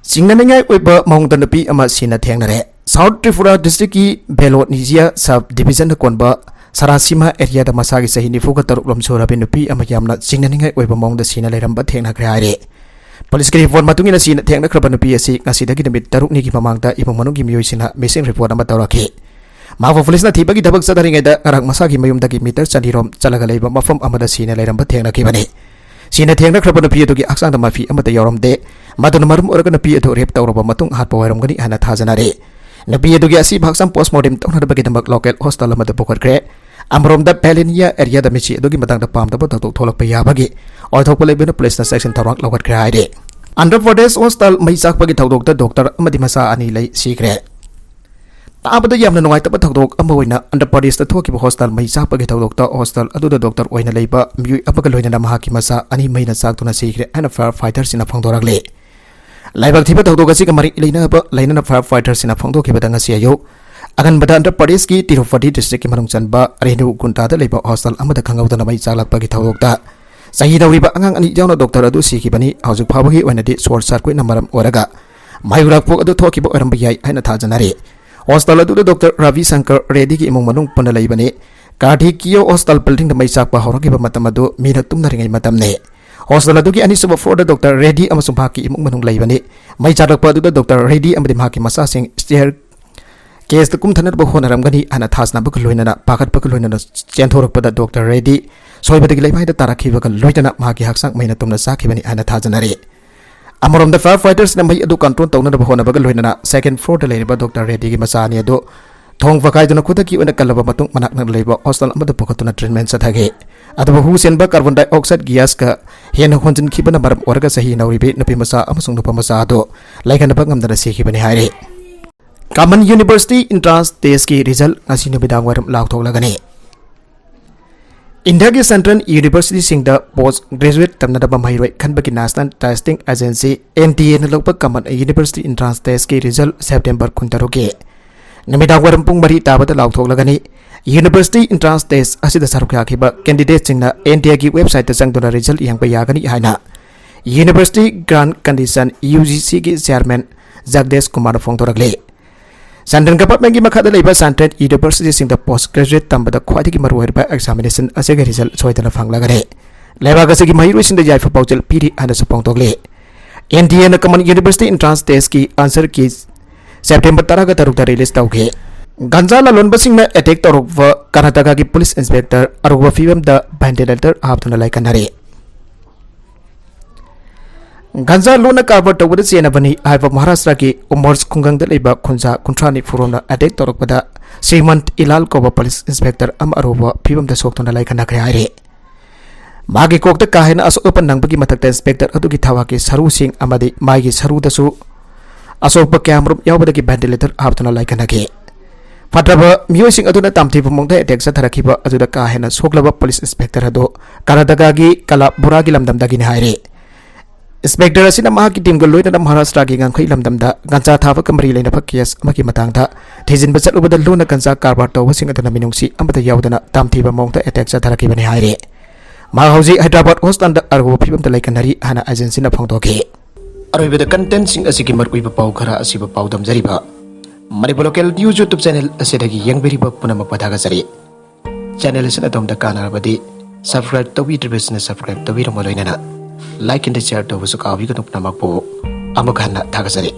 ꯆꯤꯡꯅꯅꯤꯡꯉꯥꯏ ꯑꯣꯏꯕ ꯃꯑꯣꯡꯗ ꯅꯨꯄꯤ ꯑꯃ ꯁꯤꯅ ꯊꯦꯡꯅꯔꯦ꯫ South Tripura districtꯀꯤ Belonizia sub divisionꯗ ꯀꯣꯟꯕ ꯁꯔꯥꯁꯤꯃꯥ areaꯗ ꯃꯁꯥꯒꯤ ꯆꯍꯤ ꯅꯤꯐꯨꯒ ꯇꯔꯨꯛ ꯂꯣꯝ ꯁꯨꯔꯕꯤ ꯅꯨꯄꯤ ꯑꯃ ꯌꯥꯝꯅ ꯆꯤꯡꯅꯅꯤꯡꯉꯥꯏ ꯑꯣꯏꯕ ꯃꯑꯣꯡꯗ ꯁꯤꯅ ꯂꯩꯔꯝꯕ ꯊꯦꯡꯅꯈ꯭ꯔꯦ ꯍꯥꯏꯔꯦ꯫ Policeꯀꯤ report ꯃꯇꯨꯡ ꯏꯟꯅ ꯁꯤꯅ ꯊꯦꯡꯅꯈ꯭ꯔꯕ ꯅꯨꯄꯤ ꯑꯁꯤ ꯉꯁꯤꯗꯒꯤ ꯅꯨꯃꯤꯠ ꯇꯔꯨꯛꯅꯤꯒꯤ ꯃꯃꯥꯡꯗ ꯏꯃꯨꯡ ꯃꯅꯨꯡꯒꯤ ꯃꯤꯑꯣꯏꯁꯤꯡꯅ missing report ꯑꯃ ꯇꯧꯔꯛꯈꯤ꯫ ꯃꯍꯥꯛꯄꯨ policeꯅ ꯊꯤꯕꯒꯤ ꯊꯕꯛ ꯆꯠꯊꯔꯤꯉꯩꯗ ꯉꯔꯥꯡ ꯃꯁꯥꯒꯤ ꯃꯌꯨꯝꯗꯒꯤ meter ꯆꯅꯤꯔꯣꯝ ꯆꯠꯂꯒ ꯂꯩꯕ ꯃꯐꯝ ꯑꯃꯗ ꯁꯤꯅ ꯂꯩꯔꯝꯕ ꯊꯦꯡꯅꯈꯤꯕꯅꯤ꯫ ꯁꯤꯅ ꯊꯦꯡꯅꯈ꯭ꯔꯕ ꯅꯨꯄꯤ ꯑꯗꯨꯒꯤ ꯍꯛꯆꯥꯡꯗ ꯃꯐꯤ ꯑꯃꯠꯇ ꯌꯥꯎꯔꯝꯗꯦ꯫ ꯃꯗꯨꯅ ꯃꯔꯝ ꯑꯣꯏꯔꯒ ꯅꯨꯄꯤ ꯑꯗꯨ rape ꯇꯧꯔꯕ ꯃꯇꯨꯡ ꯍꯥꯠꯄ ꯑꯣꯏꯔꯝꯒꯅꯤ ꯍꯥꯏꯅ ꯊꯥꯖꯅꯔꯤ꯫ ꯅꯨꯄꯤ ꯑꯗꯨꯒꯤ ꯑꯁꯤꯕ ꯍꯛꯆꯥꯡ postmortem ꯇꯧꯅꯅꯕꯒꯤꯗꯃꯛ local hospital ꯑꯃꯗ ꯄꯨꯈꯠꯈ꯭ꯔꯦ꯫ ꯑꯃꯔꯣꯝꯗ Belonizia areaꯗ ꯃꯤꯁꯤ ꯑꯗꯨꯒꯤ ꯃꯇꯥꯡꯗ ꯄꯥꯝꯗꯕ ꯊꯧꯗꯣꯛ ꯊꯣꯛꯂꯛꯄ ꯌꯥꯕꯒꯤ ꯑꯣꯏꯊꯣꯛꯄ ꯂꯩꯕꯅ policeꯅ ꯆꯦꯛꯁꯤꯟ ꯊꯧꯔꯥꯡ ꯂꯧꯈꯠꯈ꯭ꯔꯦ ꯍꯥꯏꯔꯤ꯫ ꯑꯟꯙ꯭ꯔ ꯄ꯭ꯔꯗꯦꯁ hospital ꯃꯩ ꯆꯥꯛꯄꯒꯤ ꯊꯧꯗꯣꯛꯇ doctor ꯑꯃꯗꯤ ꯃꯆꯥ ꯑꯅꯤ ꯂꯩ ꯁꯤꯈ꯭ꯔꯦ꯫ ꯑꯥꯕꯗ ꯌꯥꯝꯅ ꯅꯨꯡꯉꯥꯏꯇꯕ ꯊꯧꯗꯣꯛ ꯑꯃ ꯑꯣꯏꯅ ꯑꯟꯙ꯭ꯔ ꯄ꯭ꯔꯗꯦꯁꯇ ꯊꯣꯛꯈꯤꯕ ꯍꯣꯁꯇꯥꯜ ꯃꯩ ꯆꯥꯛꯄꯒꯤ ꯊꯧꯗꯣꯛꯇ ꯍꯣꯁꯇꯥꯜ ꯑꯗꯨꯗ ꯗꯣꯛꯇꯔ ꯑꯣꯏꯅ ꯂꯩꯕ ꯃꯤꯑꯣꯏ ꯑꯃꯒ ꯂꯣꯏꯅꯅ ꯃꯍꯥꯛꯀꯤ ꯃꯆꯥ ꯑꯅꯤ ꯃꯩꯅ ꯆꯥꯛꯇꯨꯅ ꯁꯤꯈ꯭ꯔꯦ ꯍꯥꯏꯅ ꯐꯥꯌꯔ ꯐꯥꯏꯇꯔꯁꯤꯡꯅ ꯐꯣꯡꯗꯣꯔꯛꯂꯤ꯫ ꯂꯥꯏꯕꯛ ꯊꯤꯕ ꯊꯧꯗꯣꯛ ꯑꯁꯤꯒ ꯃꯔꯤ ꯂꯩꯅꯕ ꯂꯩꯅꯅ ꯐꯥꯌꯔ ꯐꯥꯏꯇꯔꯁꯤꯡꯅ ꯐꯣꯡꯗꯣꯛꯈꯤꯕꯗ ꯉꯁꯤ ꯑꯌꯨꯛ ꯑꯉꯟꯕꯗ ꯑꯟꯙ꯭ꯔ ꯄ꯭ꯔꯗꯦꯁꯀꯤ ꯇꯤꯔꯨꯄꯇꯤ ꯗꯤꯁꯇ꯭ꯔꯤꯛꯀꯤ ꯃꯅꯨꯡ ꯆꯟꯕ ꯔꯦꯅꯨꯒꯨꯟꯇꯥꯗ ꯂꯩꯕ ꯍꯣꯁꯇꯥꯜ ꯑꯃꯗ ꯈꯪꯍꯧꯗꯅ ꯃꯩ ꯆꯥꯛꯂꯛꯄꯒꯤ ꯊꯧꯗꯣꯛꯇ ꯆꯍꯤ ꯅꯧꯔꯤꯕ ꯑꯉꯥꯡ ꯑꯅꯤ ꯌꯥꯎꯅ ꯗꯣꯛꯇꯔ ꯑꯗꯨ ꯁꯤꯈꯤꯕꯅꯤ꯫ ꯍꯧꯖꯤꯛ ꯐꯥꯎꯕꯒꯤ ꯑꯣꯏꯅꯗꯤ ꯁꯣꯔꯠ ꯁꯔꯀ꯭ꯋꯤꯠꯅ ꯃꯔꯝ ꯑꯣꯏꯔꯒ ꯃꯩ ꯍꯨꯔꯛꯄ ꯑꯗꯨ ꯊꯣꯛꯈꯤꯕ ꯑꯣꯏꯔꯝꯕ ꯌꯥꯏ ꯍꯥꯏꯅ ꯊꯥꯖꯅꯔꯤ꯫ ꯍꯣꯁꯇꯥꯜ ꯑꯗꯨꯗ ꯗꯣꯛꯇꯔ ꯔꯕꯤ ꯁꯪꯀꯔ ꯔꯦꯗꯤꯒꯤ ꯏꯃꯨꯡ ꯃꯅꯨꯡ ꯄꯨꯟꯅ ꯂꯩꯕꯅꯤ꯫ ꯀꯥꯔꯗꯤꯀꯤꯌꯣ ꯍꯣꯁꯇꯥꯜ ꯕꯤꯜꯗꯤꯡꯗ ꯃꯩ ꯆꯥꯛꯄ ꯍꯧꯔꯛꯈꯤꯕ ꯃꯇꯝ ꯑꯗꯨ ꯃꯤꯅ ꯇꯨꯝꯅꯔꯤꯉꯩ ꯃꯇꯝꯅꯤ꯫ ꯍꯣꯁꯇꯥꯜ ꯑꯗꯨꯒꯤ ꯑꯅꯤꯁꯨꯕ ꯐ꯭ꯂꯣꯔꯗ ꯗꯣꯛꯇꯔ ꯔꯦꯗꯤ ꯑꯃꯁꯨꯡ ꯃꯍꯥꯛꯀꯤ ꯏꯃꯨꯡ ꯃꯅꯨꯡ ꯂꯩꯕꯅꯤ꯫ ꯃꯩ ꯆꯥꯛꯂꯛꯄ ꯑꯗꯨꯗ ꯗꯣꯛꯇꯔ ꯔꯦꯗꯤ ꯑꯃꯗꯤ ꯃꯍꯥꯛꯀꯤ ꯃꯆꯥꯁꯤꯡ ꯁ꯭ꯇꯦꯌꯔ ꯀꯦꯁꯇ ꯀꯨꯝꯊꯅꯕ ꯍꯣꯠꯅꯔꯝꯒꯅꯤ ꯍꯥꯏꯅ ꯊꯥꯖꯅꯕꯒ ꯂꯣꯏꯅꯅ ꯄꯥꯈꯠꯄꯒ ꯂꯣꯏꯅꯅ ꯆꯦꯟꯊꯣꯔꯛꯄꯗ ꯗꯣꯛꯇꯔ ꯔꯦꯗꯤ ꯁꯣꯏꯕꯗꯒꯤ ꯂꯩꯃꯥꯏꯗ ꯇꯥꯔꯛꯈꯤꯕꯒ ꯂꯣꯏꯅꯅ ꯃꯍꯥꯛꯀꯤ ꯍꯛꯆꯥꯡ ꯃꯩꯅ ꯇꯨꯝꯅ ꯆꯥꯛꯈꯤꯕꯅꯤ ꯍꯥꯏꯅ ꯊꯥꯖꯅꯔꯤ꯫ ꯑꯃꯔꯣꯝꯗ ꯐꯥꯌꯔ ꯐꯥꯏꯇꯔꯁꯤꯡꯅ ꯃꯩ ꯑꯗꯨ ꯀꯟꯇ꯭ꯔꯣꯜ ꯇꯧꯅꯅꯕ ꯍꯣꯠꯅꯕꯒ ꯂꯣꯏꯅꯅ ꯁꯦꯀꯦꯟ ꯐ꯭ꯂꯣꯔꯗ ꯂꯩꯔꯤꯕ ꯗꯣꯛꯇꯔ ꯔꯦꯗꯤꯒꯤ ꯃꯆꯥ ꯑꯅꯤ ꯑꯗꯨ ꯊꯣꯡ ꯐꯥꯈꯥꯏꯗꯨꯅ ꯈꯨꯗꯛꯀꯤ ꯑꯣꯏꯅ ꯀꯜꯂꯕ ꯃꯇꯨꯡ ꯃꯅꯥꯛ ꯅꯛꯅ ꯂꯩꯕ ꯍꯣꯁꯇꯥꯜ ꯑꯃꯗ ꯄꯨꯈꯠꯇꯨꯅ ꯇ꯭ꯔꯤꯠꯃꯦꯟ ꯆꯠꯊꯈꯤ꯫ ꯑꯗꯨꯕꯨ ꯍꯨ ꯆꯦꯟꯕ ꯀꯥꯔꯕꯣꯟ ꯗꯥꯏꯑꯣꯛꯁꯥꯏꯗ ꯒ꯭ꯌꯥꯁꯀ ꯍꯦꯟꯅ ꯍꯣꯟꯖꯤꯟꯈꯤꯕꯅ ꯃꯔꯝ ꯑꯣꯏꯔꯒ ꯆꯍꯤ ꯅꯧꯔꯤꯕꯤ ꯅꯨꯄꯤ ꯃꯆꯥ ꯑꯃꯁꯨꯡ ꯅꯨꯄꯥ ꯃꯆꯥ ꯑꯗꯨ ꯂꯩꯈꯠꯅꯕ ꯉꯝꯗꯅ ꯁꯤꯈꯤꯕꯅꯤ ꯍꯥꯏꯔꯤ꯫ ꯀꯃꯟ ꯌꯨꯅꯤꯚꯔꯁꯤꯇꯤ ꯏꯟꯇ꯭ꯔꯥꯟꯁ ꯇꯦꯁꯀꯤ ꯔꯤꯖꯜ ꯉꯁꯤ ꯅꯨꯃꯤꯗꯥꯡ ꯋꯥꯏꯔꯝ ꯂꯥꯎꯊꯣꯛꯂꯒꯅꯤ꯫ ꯏꯟꯗꯤꯌꯥꯒꯤ ꯁꯦꯟꯇ꯭ꯔꯦꯜ ꯌꯨꯅꯤꯚꯔꯁꯤꯇꯤꯁꯤꯡꯗ ꯄꯣꯁ ꯒ꯭ꯔꯦꯖꯨꯋꯦꯠ ꯇꯝꯅꯅꯕ ꯃꯍꯩꯔꯣꯏ ꯈꯟꯕꯒꯤ national testing agency, N T ꯑꯦꯅ ꯂꯧꯕ ꯀꯃꯟ ꯌꯨꯅꯤꯚꯔꯁꯤꯇꯤ ꯏꯟꯇ꯭ꯔꯥꯟꯁ ꯇꯦꯁꯀꯤ ꯔꯤꯖꯜ ꯁꯦꯞꯇꯦꯝꯕꯔ ꯀꯨꯟꯇꯔꯨꯛꯀꯤ ꯅꯨꯃꯤꯗꯥꯡ ꯋꯥꯏꯔꯝ ꯄꯨꯡ ꯃꯔꯤ ꯇꯥꯕꯗ ꯂꯥꯎꯊꯣꯛꯂꯒꯅꯤ꯫ ꯌꯨꯅꯤꯚꯔꯁꯤꯇꯤ ꯏꯟꯇ꯭ꯔꯥꯟꯁ ꯇꯦꯁ ꯑꯁꯤꯗ ꯁꯔꯨꯛ ꯌꯥꯈꯤꯕ ꯀꯦꯟꯗꯤꯗꯦꯠꯁꯤꯡꯅ ꯑꯦꯟ ꯇꯤ ꯑꯦꯒꯤ ꯋꯦꯕꯁꯥꯏꯠꯇ ꯆꯪꯗꯨꯅ ꯔꯤꯖꯜ ꯌꯦꯡꯕ ꯌꯥꯒꯅꯤ ꯍꯥꯏꯅ ꯌꯨꯅꯤꯚꯔꯁꯤꯇꯤ ꯒ꯭ꯔꯥꯟ ꯀꯟꯗꯤꯁꯟ, ꯌꯨ ꯖꯤ ꯁꯤꯒꯤ ꯆꯤꯌꯥꯔꯃꯦꯟ ꯖꯒꯗꯦꯁ ꯀꯨꯃꯥꯔꯅ ꯐꯣꯡꯗꯣꯔꯛꯂꯤ꯫ ꯁꯦꯟꯇ꯭ꯔꯦꯜ ꯒꯚꯔꯟꯃꯦꯟꯠꯀꯤ ꯃꯈꯥꯗ ꯂꯩꯕ ꯁꯦꯟꯇ꯭ꯔꯦꯜ ꯌꯨꯅꯤꯚꯔꯁꯤꯇꯤꯁꯤꯡꯗ ꯄꯣꯁ ꯒ꯭ꯔꯦꯖꯨꯋꯦꯠ ꯇꯝꯕꯗ ꯈ꯭ꯋꯥꯏꯗꯒꯤ ꯃꯔꯨꯑꯣꯏꯔꯕ ꯑꯦꯛꯖꯥꯃꯤꯅꯦꯁꯟ ꯑꯁꯤꯒꯤ ꯔꯤꯖꯜ ꯁꯣꯏꯗꯅ ꯐꯪꯂꯒꯅꯤ꯫ ꯂꯩꯕꯥꯛ ꯑꯁꯤꯒꯤ ꯃꯍꯩꯔꯣꯏꯁꯤꯡꯗ ꯌꯥꯏꯐ ꯄꯥꯎꯖꯦꯜ ꯄꯤꯔꯤ ꯍꯥꯏꯅꯁꯨ ꯐꯣꯡꯗꯣꯛꯂꯤ꯫ ꯑꯦꯟ ꯇꯤ ꯑꯦꯅ ꯀꯃꯟ ꯌꯨꯅꯤꯚꯔꯁꯤꯇꯤ ꯏꯟꯇ꯭ꯔꯥꯟꯁ ꯇꯦꯁꯀꯤ ꯑꯟꯁꯔ ꯀꯤ ꯁꯦꯞꯇꯦꯝꯕꯔ ꯇꯔꯥꯒ ꯇꯔꯨꯛꯇ ꯔꯤꯂꯤꯖ ꯇꯧꯈꯤ꯫ ꯒꯟꯖꯥ ꯂꯂꯣꯟꯕꯁꯤꯡꯅ ꯑꯦꯇꯦꯛ ꯇꯧꯔꯛꯄ ꯀꯔꯅꯥꯇꯀꯥꯒꯤ ꯄꯨꯂꯤꯁ ꯏꯟꯁꯄꯦꯛꯇꯔ ꯑꯔꯨꯕ ꯐꯤꯕꯝꯗ ꯚꯦꯟꯇꯤꯂꯦꯇꯔ ꯍꯥꯞꯇꯨꯅ ꯂꯥꯏꯀꯠꯅꯔꯤ꯫ ꯒꯟꯖꯥ ꯂꯣꯟꯅ ꯀꯔꯕꯥꯔ ꯇꯧꯕꯗ ꯆꯦꯟꯅꯕꯅꯤ ꯍꯥꯏꯕ ꯃꯍꯥꯔꯥꯁꯇ꯭ꯔꯥꯒꯤ ꯎꯃꯔꯁ ꯈꯨꯡꯒꯪꯗ ꯂꯩꯕ ꯈꯨꯟꯖꯥ ꯀꯨꯟꯊ꯭ꯔꯥ ꯅꯤꯐꯨꯔꯣꯝꯅ ꯑꯦꯇꯦꯛ ꯇꯧꯔꯛꯄꯗ ꯁ꯭ꯔꯤꯃꯟꯠ ꯏꯂꯥꯜ ꯀꯧꯕ ꯄꯨꯂꯤꯁ ꯏꯟꯁꯄꯦꯛꯇꯔ ꯑꯃ ꯑꯔꯨꯕ ꯐꯤꯕꯝꯗ ꯁꯣꯛꯇꯨꯅ ꯂꯥꯏꯀꯠꯅꯈ꯭ꯔꯦ ꯍꯥꯏꯔꯤ꯫ ꯃꯥꯒꯤ ꯀꯣꯛꯇ ꯀꯥ ꯍꯦꯟꯅ ꯑꯁꯣꯛ ꯑꯄꯟ ꯅꯪꯕꯒꯤ ꯃꯊꯛꯇ ꯏꯟꯁꯄꯦꯛꯇꯔ ꯑꯗꯨꯒꯤ ꯊꯕꯥꯛꯀꯤ ꯁꯔꯨꯁꯤꯡ ꯑꯃꯗꯤ ꯃꯥꯏꯒꯤ ꯁꯔꯨꯗꯁꯨ ꯑꯁꯣꯛꯄ ꯀꯌꯥꯃꯔꯨꯝ ꯌꯥꯎꯕꯗꯒꯤ ꯚꯦꯟꯇꯤꯂꯦꯇꯔ ꯍꯥꯞꯇꯨꯅ ꯂꯥꯏꯀꯠꯅꯈꯤ꯫ ꯐꯠꯇ꯭ꯔꯕ ꯃꯤꯑꯣꯏꯁꯤꯡ ꯑꯗꯨꯅ ꯇꯥꯝꯊꯤꯕ ꯃꯑꯣꯡꯗ ꯑꯦꯇꯦꯛ ꯆꯠꯊꯔꯛꯈꯤꯕ ꯑꯗꯨꯗ ꯀꯥ ꯍꯦꯟꯅ ꯁꯣꯛꯂꯕ ꯄꯨꯂꯤꯁ ꯏꯟꯁꯄꯦꯛꯇꯔ ꯑꯗꯨ ꯀꯔꯅꯥꯇꯀꯥꯒꯤ ꯀꯂꯥꯕꯨꯔꯥꯒꯤ ꯂꯝꯗꯝꯗꯒꯤꯅꯤ ꯍꯥꯏꯔꯤ꯫ ꯏꯟꯁꯄꯦꯛꯇꯔ ꯑꯁꯤꯅ ꯃꯍꯥꯛꯀꯤ ꯇꯤꯝꯒ ꯂꯣꯏꯅꯅ ꯃꯍꯥꯔꯥꯁꯇ꯭ꯔꯥꯒꯤ ꯉꯝꯈꯩ ꯂꯝꯗꯝꯗ ꯒꯟꯖꯥ ꯊꯥꯕꯒ ꯃꯔꯤ ꯂꯩꯅꯕ ꯀꯦꯁ ꯑꯃꯒꯤ ꯃꯇꯥꯡꯗ ꯊꯤꯖꯤꯟꯕ ꯆꯠꯂꯨꯕꯗ ꯂꯨꯅ ꯒꯟꯖꯥ ꯀꯔꯕꯥꯔ ꯇꯧꯕꯁꯤꯡ ꯑꯗꯨꯅ ꯃꯤꯅꯨꯡꯁꯤ ꯑꯃꯠꯇ ꯌꯥꯎꯗꯅ ꯇꯥꯝꯊꯤꯕ ꯃꯑꯣꯡꯗ ꯑꯦꯇꯦꯛ ꯆꯠꯊꯔꯛꯈꯤꯕꯅꯤ ꯍꯥꯏꯔꯤ꯫ ꯃꯍꯥꯛ ꯍꯧꯖꯤꯛ ꯍꯥꯏꯗ꯭ꯔꯕꯥꯗ ꯍꯣꯁꯄꯤꯇꯥꯜꯗ ꯑꯔꯨꯕ ꯐꯤꯕꯝꯗ ꯂꯩꯀꯟꯅꯔꯤ ꯍꯥꯏꯅ ꯑꯦꯖꯦꯟꯁꯤꯅ ꯐꯣꯡꯗꯣꯛꯈꯤ꯫ ꯑꯔꯣꯏꯕꯗ ꯀꯟꯇꯦꯟꯁꯤꯡ ꯑꯁꯤꯒꯤ ꯃꯔꯨꯑꯣꯏꯕ ꯄꯥꯎ ꯈꯔ ꯑꯁꯤꯕꯨ ꯄꯥꯎꯗꯝꯖꯔꯤꯕ Manipur local news YouTube channel ꯑꯁꯤꯗꯒꯤ ꯌꯦꯡꯕꯤꯔꯤꯕ ꯄꯨꯝꯅꯃꯛꯄꯨ ꯊꯥꯒꯠꯆꯔꯤ꯫ ꯆꯦꯅꯦꯜ ꯑꯁꯤꯅ ꯑꯗꯣꯝꯗ ꯀꯥꯟꯅꯔꯕꯗꯤ ꯁꯕꯁꯀ꯭ꯔꯥꯏꯕ ꯇꯧꯕꯤꯗ꯭ꯔꯤꯕꯁꯤꯡꯅ ꯁꯕꯁꯀ꯭ꯔꯥꯏꯕ ꯇꯧꯕꯤꯔꯝꯕ ꯂꯣꯏꯅꯅ ꯂꯥꯏꯛ ꯑꯦꯟ ꯁꯤꯌꯔ ꯇꯧꯕꯁꯨ ꯀꯥꯎꯕꯤꯒꯅꯨ꯫ ꯄꯨꯝꯅꯃꯛꯄꯨ ꯑꯃꯨꯛ ꯍꯟꯅ ꯊꯥꯒꯠꯆꯔꯤ꯫